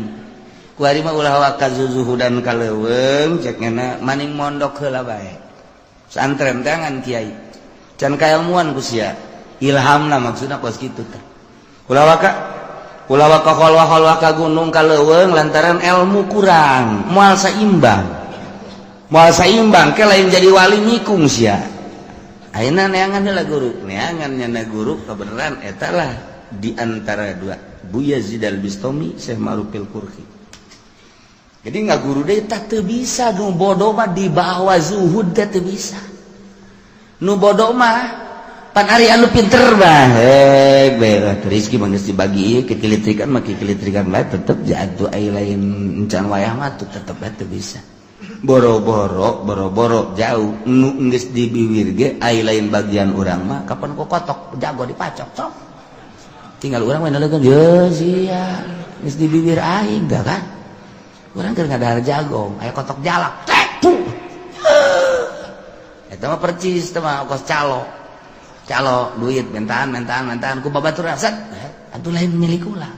Kuari mah ulah waka zuzuhudan ka leuweung cek ngena maning mondok heula bae. Santren teh ngan kiai. Can kailmuan ku sia. Ilhamna maksudna kos kitu teh. Ulah waka kholwa-kholwa ka gunung ka leuweung lantaran ilmu kurang, moal saimbang. Moal saimbang ke lain jadi wali nikung sia. Ayeuna neangan heula guru, neangan nyana guru kebenaran eta lah di antara dua, Bu Yazid Al-Bistami, Syekh Ma'rufil Qurhi. Jadi nggak guru deh tak teu bisa nu bodoh mah di bawah zuhud teh teu bisa. Nu bodoh mah pan ari anu pinter mah hek bae rezeki mah geus dibagi kekilitrikan mah kekilitrikan bae tetep jatuh ai lain encan wayah mah tuh tetep bae teu bisa. Boro-boro boro-boro jauh nu geus dibiwir ge ai lain bagian urang mah kapan ku kotok jago dipacok cok. Tinggal urang mah nalegeun ye sia geus dibibir aing dah kan. Urang keur ngadahar jagong aya kotok jalak tek puh. Eta mah percis teh mah kos calo. Calo duit mentaan mentaan mentaan ku babatur set atuh lain milik urang.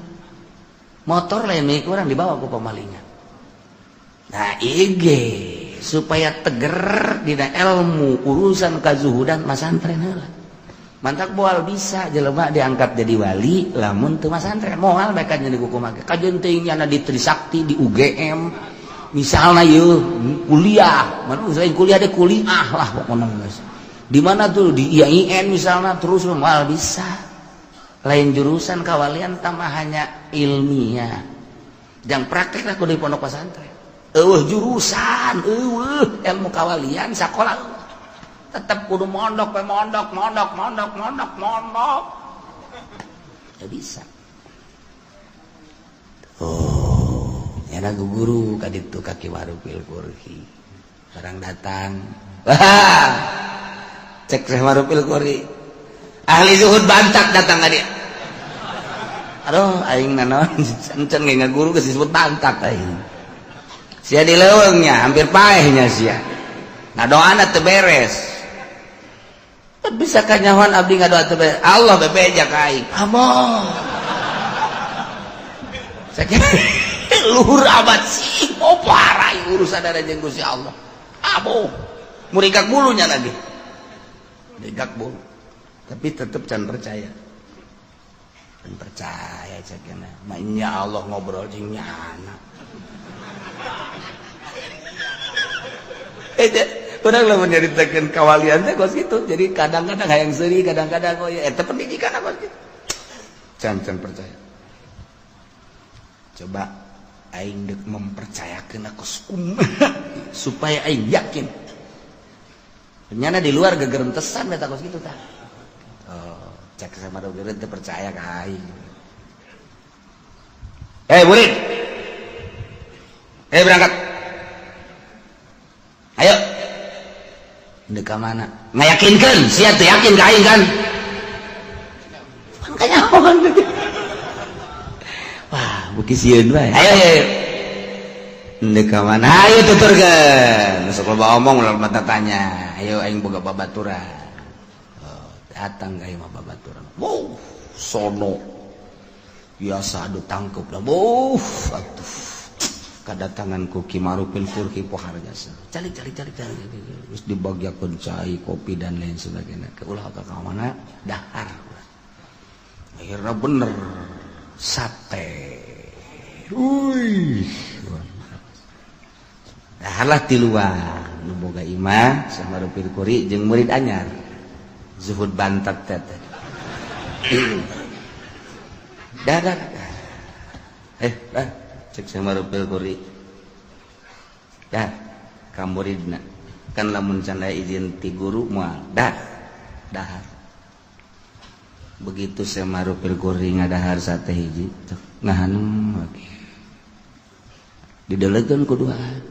Motor lain milik urang dibawa ku pemalingan. Nah IG supaya teger dina ilmu urusan kazuhudan masantren heula. Mantak moal bisa jelema diangkat jadi wali lamun teu masantren moal bae kan jadi kumaha. Kajeun teuing nyana di Trisakti di UGM misalna yeuh kuliah, mana selain kuliah deh kuliah lah pokona geus. Di mana tuh di IAIN misalna terus moal bisa. Lain jurusan kawalian tambah hanya ilmiah. Jang praktek lah kudu di pondok pesantren. Eueuh jurusan, eueuh ilmu kawalian sakola tetep kudu mondok we mondok mondok mondok mondok mondok. Ya bisa. Oh, nyana guru ka ditu ka Ki Ma'rufil Qurhi. Barang datang. Wah. Cek Syekh Ma'rufil Qurhi. Ahli zuhud bantak datang ka dia. Aduh, aing nanaon encan ge ngaguru geus disebut bantak aing. Sia di leuweungnya hampir paehnya sia. Nah doana teu beres. Bisa kanyahoan abdi ngadoa teu beres. Allah bebeja ka aing. Amoh. Sakieu luhur abad sih, oh parah urusan ada jeung Gusti Allah. Amoh. Murigak bulunya lagi. Murigak bulu. Tapi tetep can percaya. Can percaya cekena. Mainnya Allah ngobrol jeung nyana. Urang lamun nyaritakeun kawalian teh kos kitu. Jadi kadang-kadang hayang seuri, kadang-kadang oh ya eta pendidikan kos kitu. Can percaya. Coba aing deuk mempercayakeun aku kumaha supaya aing yakin. Nyana di luar gegerentesan eta kos kitu tah. Oh, cek sama dogeureun teu percaya ka aing. Murid. Berangkat. Ayo. Ndek ka mana? Ngayakinkeun, sia teu yakin ka aing kan? Pan kanyahoan. Wah, beuki sieun bae. Ayo ayo. Ndek ka mana? Ayo tuturkeun. Sok loba omong ulah loba tanya. Ayo aing boga babaturan. Oh, datang ka imah babaturan. Wow, sono. Biasa adu tangkep lah. Wow, atuh. Kedatangan ku Ki Ma'rufil Qurhi pohar jasa. Calik calik calik calik. Terus dibagiakeun cai, kopi dan lain sebagainya. Ke ulah ka mana? Dahar. Akhirnya bener sate. Wih. Daharlah tiluan. Nu boga imah Syekh Ma'rufil Quri jeung murid anyar zuhud bantat teh teh. Dah dah dah. Eh, dah cek Syekh Ma'rufil Quri. Dah ka muridna. Kan lamun can aya izin ti guru moal dah. Dahar. Begitu Syekh Ma'rufil Quri ngadahar sate hiji, cek ngahanung lagi. Didelegeun ku duaan.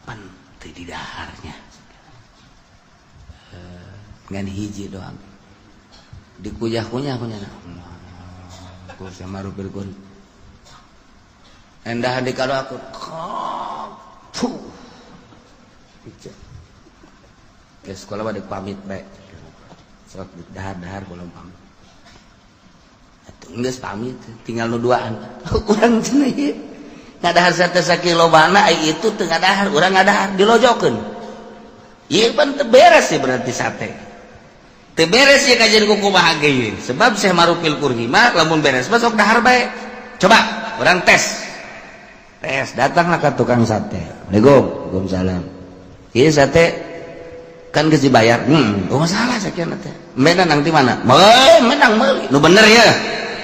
Pan teu didaharnya. Ngan hiji doang. Dikuyah-kunyah kunyah. Ku Syekh Ma'rufil Quri. Endah di kalau aku. Puh. Ke sekolah pada pamit bae. Sok dahar-dahar kula pamit. Atuh geus pamit, tinggal nu duaan. Urang cenah ieu. Ngadahar sate sakilobana ai itu teu ngadahar, urang ngadahar dilojokeun. Ieu pan teu beres sih berarti sate. Teu beres ieu kajian ku kumaha ge ieu. Sebab Syekh Ma'rufil Qurhi mah lamun beres mah sok dahar bae. Coba urang tes. Tes, datanglah ke tukang sate. Assalamualaikum. Waalaikumsalam. Ieu sate kan geus dibayar. Oh masalah sakieu teh. Menang di mana? Menang meuli. Nu bener ya.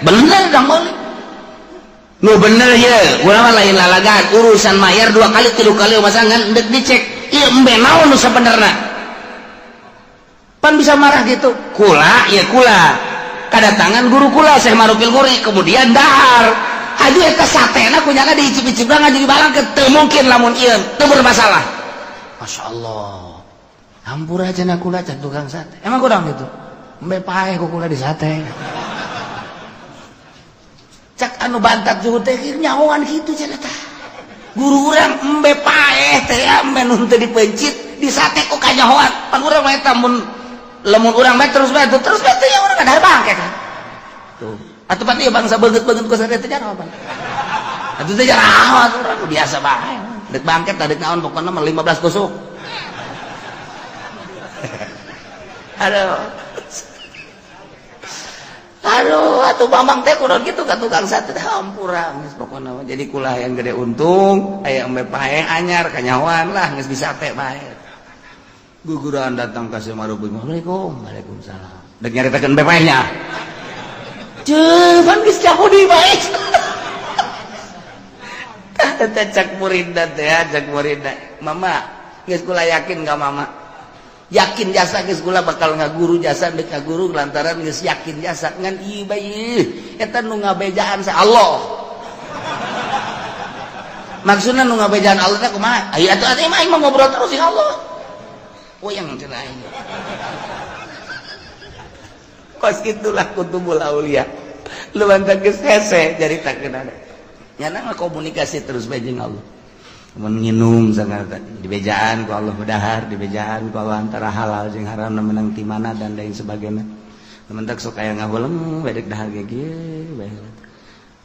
Bener dang meuli. Nu bener ya. Urang mah lain lalagan, urusan mayar 2 kali 3 kali masa ngan deuk dicek. Ieu embe naon nu sabenerna? Pan bisa marah gitu. Kula ya kula. Kadatangan guru kula Syekh Ma'rufil Quri kemudian dahar. Aduh eta satena kunyana diicip-icip ngaju dibalang ke teu mungkin lamun ieu teu bermasalah. Masya Allah. Hampura cenah kula can tukang sate. Emang kurang gitu. Embe paeh ku kula di sate. Cak anu bantat zuhud teh nyahoan kitu cenah tah. Guru urang embe paeh teh embe nu teu dipencit di sate ku kanyahoan. Pan urang mah eta mun lamun urang mah terus bae terus bae teh ya urang ngadahar bangke kan. Tuh. Atuh pan ieu bangsa beungeut-beungeut ku sate teh jaraho pan. Atuh teh jaraho atuh urang biasa bae. Dek bangket dek naon pokona mah 15 tusuk. Aduh. Aduh, atuh Bambang teh kudu kitu ka tukang sate teh hampura geus pokona mah. Jadi kula yang gede untung, aya embe paeh anyar kanyahoan lah geus disate bae. Guguran datang ka Syekh Ma'ruf. Assalamualaikum. Waalaikumsalam. Dek nyaritakeun embe paehnya. Ceuh, pan geus Yahudi bae. Tah teh cak muridna teh, cak muridna. Mama, geus kula yakin ka mama. Yakin jasa geus kula bakal ngaguru jasa deuk ngaguru lantaran geus yakin jasa ngan ieu bae eta nu ngabejaan sa Allah. Maksudna nu ngabejaan Allah teh kumaha? Aya atuh atuh mah aing mah ngobrol terus jeung Allah. Uyang cenah aing. Kos kitulah kutubul aulia. Lu bantan geus hese caritakeun ada. Nyana mah komunikasi terus bae jeung Allah. Mun nginum sangat dibejaan ku Allah dahar, dibejaan ku Allah antara halal jeung haram menang ti mana dan lain sebagainya. Mentak sok aya ngahuleng bedek dahar ge kieu bae.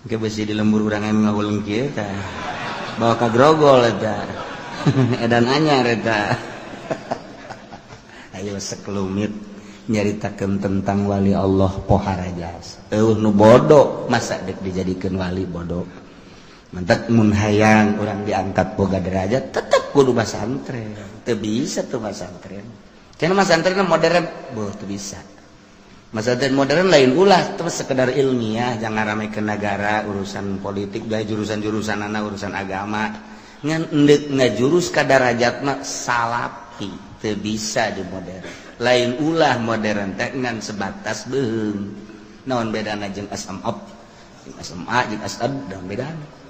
Engke besi di lembur urang anu ngahuleng kieu tah. Bawa ka grogol eta. Edan anyar eta. Ayo sekelumit nyaritakeun tentang wali Allah pohara jasa. Eueuh nu bodoh masa dek dijadikeun wali bodoh. Mentak mun hayang urang diangkat boga derajat tetep kudu masantren. Teu bisa tuh masantren. Cenah masantren modern, boh teu bisa. Masantren modern lain ulah terus sekedar ilmiah, jangan rame ke negara, urusan politik, gaya jurusan-jurusan anak urusan agama. Ngan endek ngajurus ka darajat mah salapi, teu bisa di modern. Lain ulah modern teh ngan sebatas beuheung. Naon bedana jeung SMA? Jeung SMA jeung SAD naon bedana?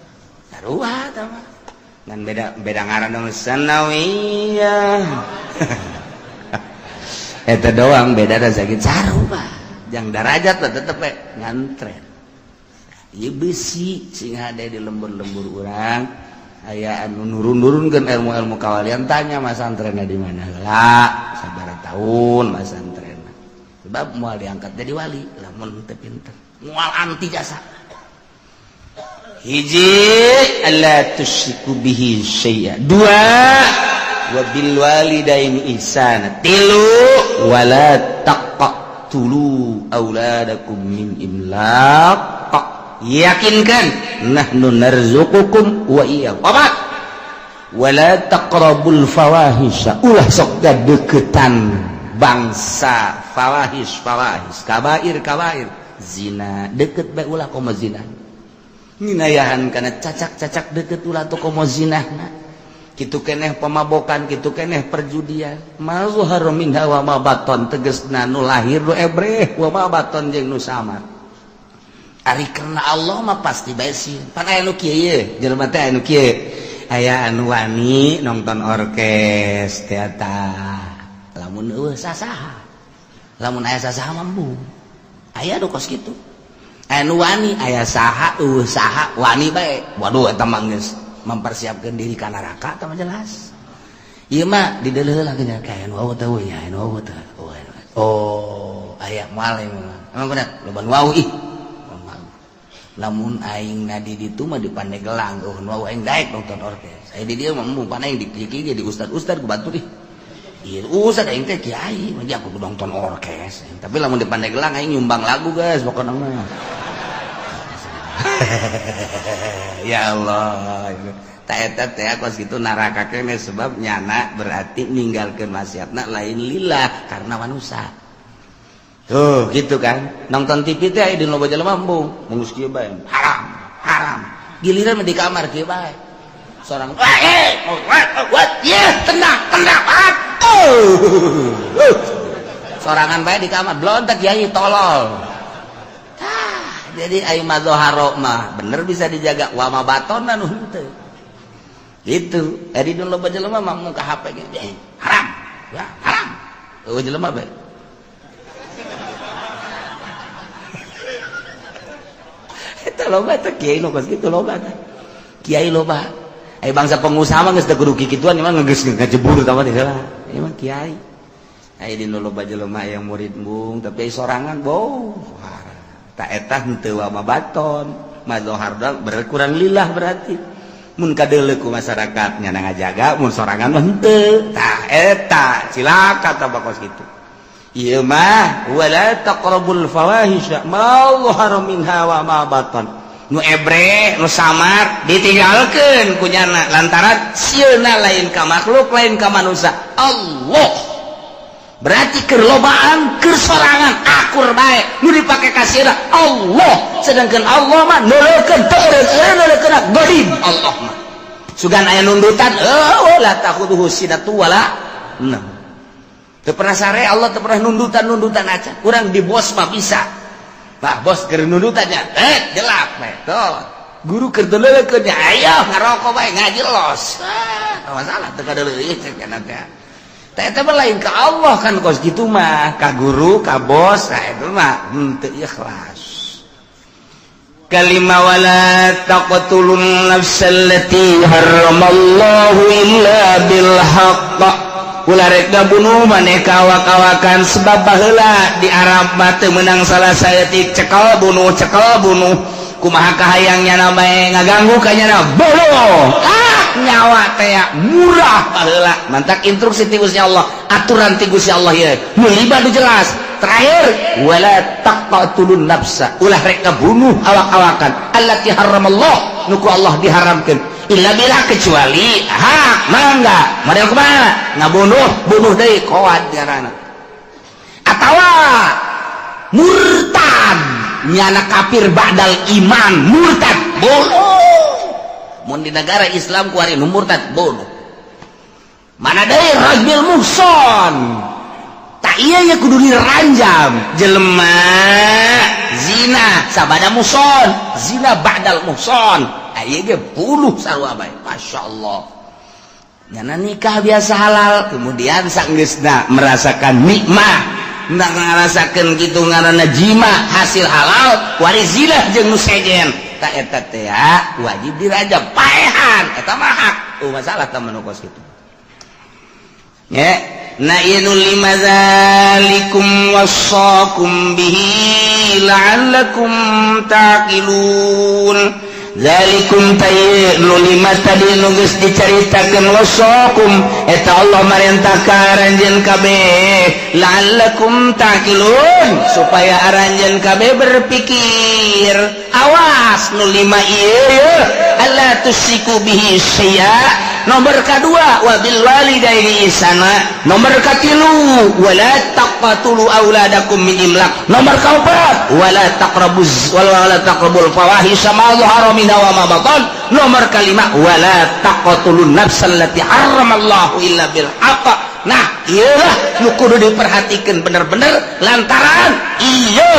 Sarua tah mah. Ngan beda beda ngaran dong sanawiyah. Eta doang beda da sakit sarua. Jang darajat lah tetep we ngantren. Ieu besi sing hade di lembur-lembur urang aya anu nurun-nurunkeun ilmu-ilmu kawalian tanya masantrenna di mana heula sabaraha tahun masantrenna. Sebab moal diangkat jadi wali lamun teu pinter. Moal anti jasa. Hiji alla tusyriku bihi syai'a. Dua wa bil walidaini ihsana. Tilu wala taqtulu auladakum min imlaq. Yakinkan nahnu narzuqukum wa iyyakum. Opat. Wala taqrabul fawahisha, ulah sok deketan bangsa fawahish, fawahish, kabair, kabair, zina deket bae ulah, komo zina. Nginayahan kana cacak-cacak deket ulah tuh, komo zina. Kitu keneh pemabokan, kitu keneh perjudian. Ma zahara minha wa ma baton, tegesna nu lahir nu ebreh, wa ma baton jeung nu samar. Ari karena Allah mah pasti bae sieun. Pan aya nu kieu ye, jelema teh aya nu kieu, aya anu wani nonton orkes teater lamun euweuh sasaha, lamun aya sasaha mah embung. Aya nu kos kitu, aya nu wani aya saha, euweuh saha wani bae. Waduh, eta mah geus mempersiapkan diri ka neraka, eta mah jelas. Ieu mah dideuleuh lah geunya, kayak nu wau teh nya, nu wau teh. Oh, aya moal emang bener loba nu wau ih. Lamun aing na di ditu mah di Pandeglang, oh nu wau, aing daek nonton orkes. Aya di dieu mah embung, pan aing di kieu di ustad-ustad ku batur ih. Iya, ustad aing teh kiai, mah aku nonton orkes. Tapi lamun di Pandeglang aing nyumbang lagu, guys, pokokna mah. Ya Allah. Tak eta teh kos kitu neraka kene, sebab nyana berarti ninggalkeun maksiatna lain lillah, karena manusia. Tuh, gitu kan. Nonton TV teh aya di loba jelema embung, geus kieu bae. Haram, haram. Giliran di kamar kieu bae. Seorang eh what? Yeah, tenang, tenang. Oh. Sorangan bae di kamar, blontak kiai tolol. Tah, jadi ayo madzoharo mah bener bisa dijaga, wa ma batona nu henteu. Gitu. Ari nu loba jelema mah muka HP ge haram. Ya, haram. Eueuh jelema bae. Eta loba teh kiai nu kos kitu loba teh. Kiai loba. Ai bangsa pengusaha mah geus teu kudu kikituan, emang geus ngajebur tah mah teh heula. Ieu mah kiai. Ai di nu loba jelema yang murid embung, tapi sorangan boh. Tak eta henteu wa ma baton. Mazohar berkurang lillah berarti. Mun kadeuleu ku masyarakat nya ngajaga, mun sorangan mah henteu. Tah eta cilaka tah bakos kitu. Ieu mah wala taqrabul fawahisha ma zahara minha wa ma batan. Nu ebre, nu samar ditinggalkeun ku nyana lantaran sieuna lain ka makhluk, lain ka manusia. Allah. Berarti keur lobaan, keur sorangan akur bae nu dipake ka sieuna Allah. Sedangkan Allah mah neuleukeun teu eureun godim Allah mah. Sugan aya nundutan, eueuh la takhuduhu sinatu wala naum. Teu pernah sare Allah, teu pernah nundutan-nundutan acan. Urang di bos mah bisa. Bah bos keur nundutannya, jelap bae. Tuh. Guru keur deuleukeun nya, ayo ngarokok bae ngaji los. Ah, masalah teu kadeuleuh cek kana teh. Teh eta mah lain ka Allah kan kos kitu mah, ka guru, ka bos, nah itu mah henteu ikhlas. Kalima wala taqtulun nafsal lati harramallahu illa bil haqq. Ulah rek ngabunuh maneh ka awak-awakan, sebab baheula di Arab mah teu meunang salah saeutik, cekel bunuh, cekel bunuh. Kumaha kahayang nyana bae ngaganggu ka nyana bunuh. Ah, nyawa teh murah baheula. Mantak instruksi ti Gusti Allah, aturan ti Gusti Allah ieu. Nu lima nu jelas. Terakhir wala taqtulun nafsa, ulah rek ngabunuh awak-awakan allati harramallah, nu ku Allah diharamkeun. Illa bila kecuali hak mangga model kumaha ngabunuh, bunuh deui koad ngaranna atawa murtad, nyana kafir ba'dal iman, murtad bunuh. Mun di negara Islam kuari nu murtad bunuh. Mana deui rajul muhson, tak iya ya kudu diranjam jelema zina sabada muhson, zina ba'dal muhson aya ge bunuh sarua bae. Masya Allah, nyana nikah biasa halal, kemudian sanggeusna merasakan nikmat, nggak ngerasakeun kitu ngaranna jima hasil halal, wari zina jeung nu sejen, tak eta teh wajib dirajam paehan, eta mah hak. Oh, masalah tah manu kos kitu nya. Na ieu nu lima zalikum wasaqum bihi la'allakum taqilun. Zalikum tayy nu lima tadi nu geus dicaritakeun, wasaqum eta Allah marentah ka aranjeun kabeh, la'allakum taqilun, supaya aranjeun kabeh berpikir. Awas nu lima ieu, alla tusyriku bihi syai'a. Nomor kedua, wabil walidaini ihsana. Nomor katilu, wala taqtulu auladakum min imlak. Nomor keempat, wala taqrabuz wala taqrabul fawahisha ma dhahara minha wa ma batan. Nomor kelima, wala taqtulun nafsal lati harramallahu illa bil haqq. Nah, iyalah nu kudu diperhatikan bener-bener, lantaran iya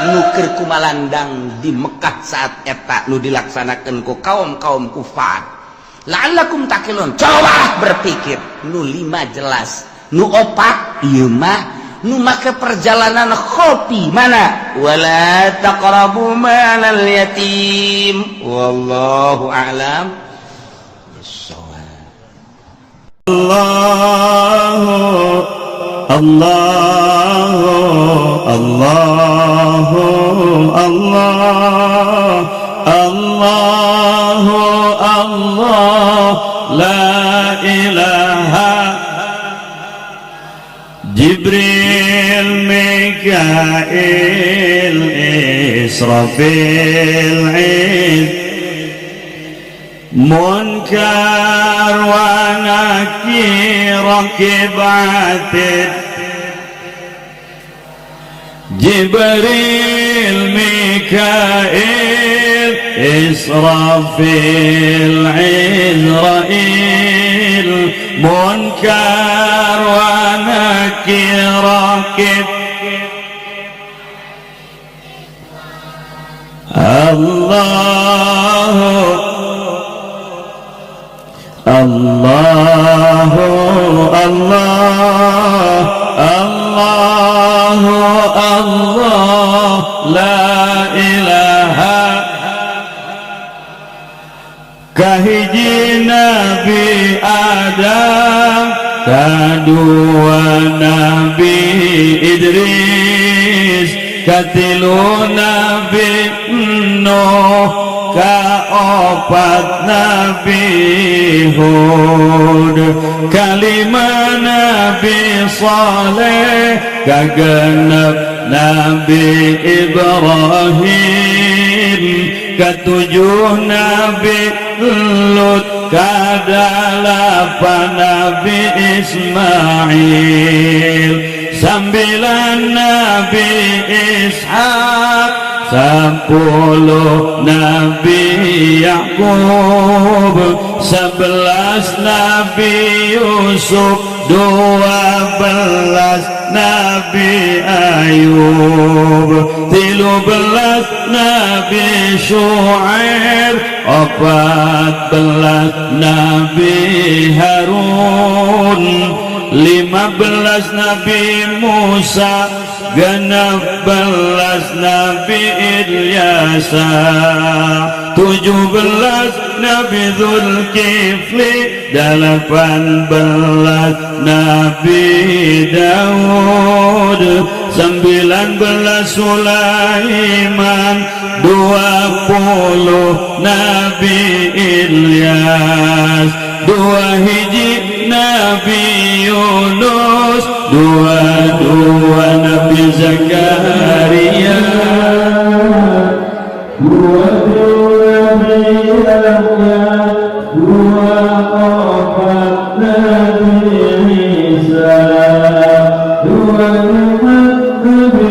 nu keur kumalandang di Mekah saat eta nu dilaksanakan ku kaum-kaum kufar. La'allakum taqilun, coba berpikir. Nu lima jelas, nu opat ieu mah nu make perjalanan kopi mana, wala taqrabu malal yatim. Wallahu a'lam bissawab. الله الله الله الله الله الله لا إله. جبريل، ميكائيل، إسرافيل، منكر ونكير، رقيب، عتيد. جبريل، ميكائيل، إسرافيل، عزرائيل، منكر ونكير، رقيب. الله الله الله الله الله لا إله. Kahiji Nabi Adam, kadua Nabi Idris, katilu Nabi Nuh, kaopat Nabi Hud, kalima Nabi Saleh, kagenep Nabi Ibrahim, ketujuh Nabi Lut, kadalapan Nabi Ismail, sambilan Nabi Ishak, 10 Nabi Yakub, 11 Nabi Yusuf, 12 Nabi Ayub, 13 Nabi Shu'aib, 14 Nabi Harun, 15 Nabi Musa, 16 Nabi Ilyasa, 17 Nabi Zulkifli, 18 Nabi Daud, 19 Sulaiman, 20 Nabi Ilyas, 21 Nabi Yunus, 22 Nabi Zakaria, 23 Nabi Yahya, 24 Nabi Isa, 25 Nabi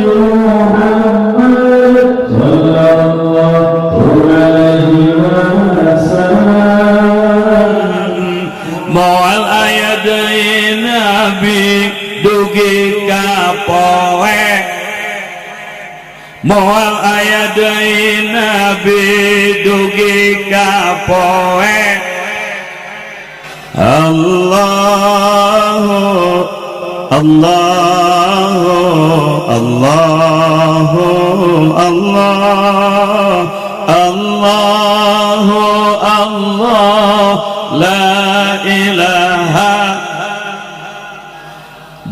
Muhammad sallallahu alaihi wasallam. Moal aya deui nabi dugi ka poe, moal aya deui nabi dugi ka poe. Allahu Allahu Allahu Allah Allahu Allah la ilaha.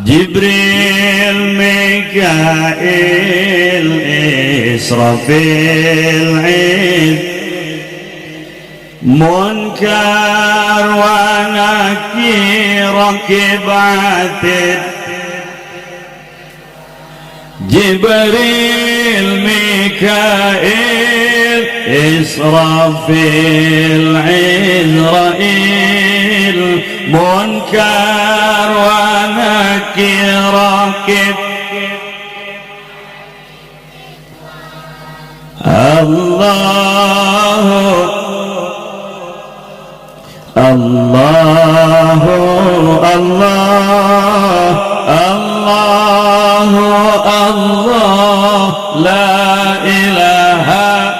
Jibril, Mikail, Israfil, Munkar wa Nakir, Raqib, Atid. Jibril, Mikail, Israfil, Izrail, Munkar wa Nakir, Rakib. Allah Allah Allah Allah Allah la ilaha.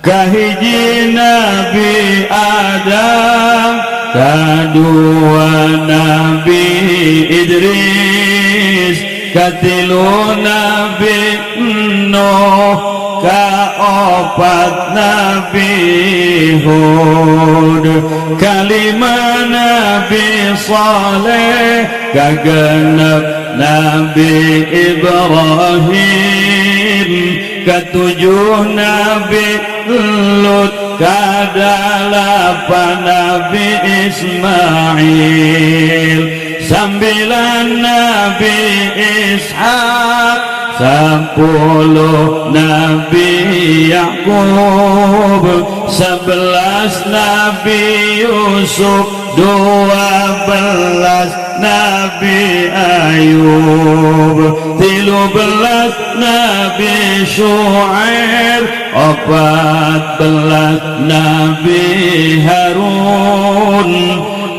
Kahiji Nabi Adam, kadua Nabi Idris, katilu Nabi Nuh, kaopat Nabi Hud, kalima Nabi Saleh, kagenep Nabi Ibrahim, ketujuh Nabi Lut, kadalapan Nabi Ismail, 9 Nabi Ishak, 10 Nabi Yakub, 11 Nabi Yusuf, 12 Nabi Ayub, 13 Nabi Shu'aib, 14 Nabi Harun,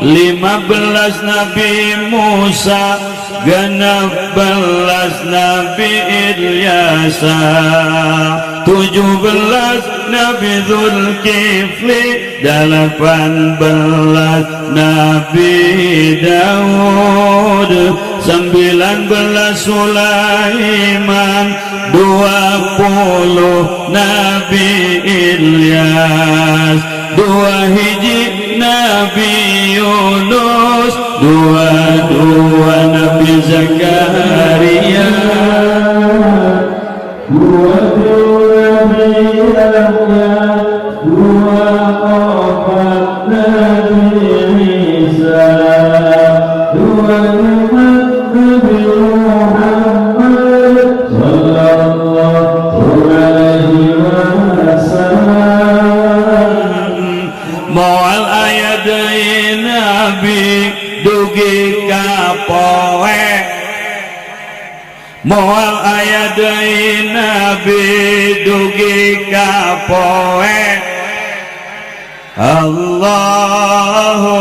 15 Nabi Musa, 16 Nabi Ilyasa, 17 Nabi Zulkifli, 18 Nabi Daud, 19 Sulaiman, 20 Nabi Ilyas, 2 hiji Nabi Yunus, 22 Nabi Zakaria, 23 Nabi Yahya, 24 Nabi Isa, 25 Nabi Muhammad sallallahu alaihi wasallam. Moal aya deui nabi dugi ka poe, moal aya deui nabi dugi ka poe. Allahu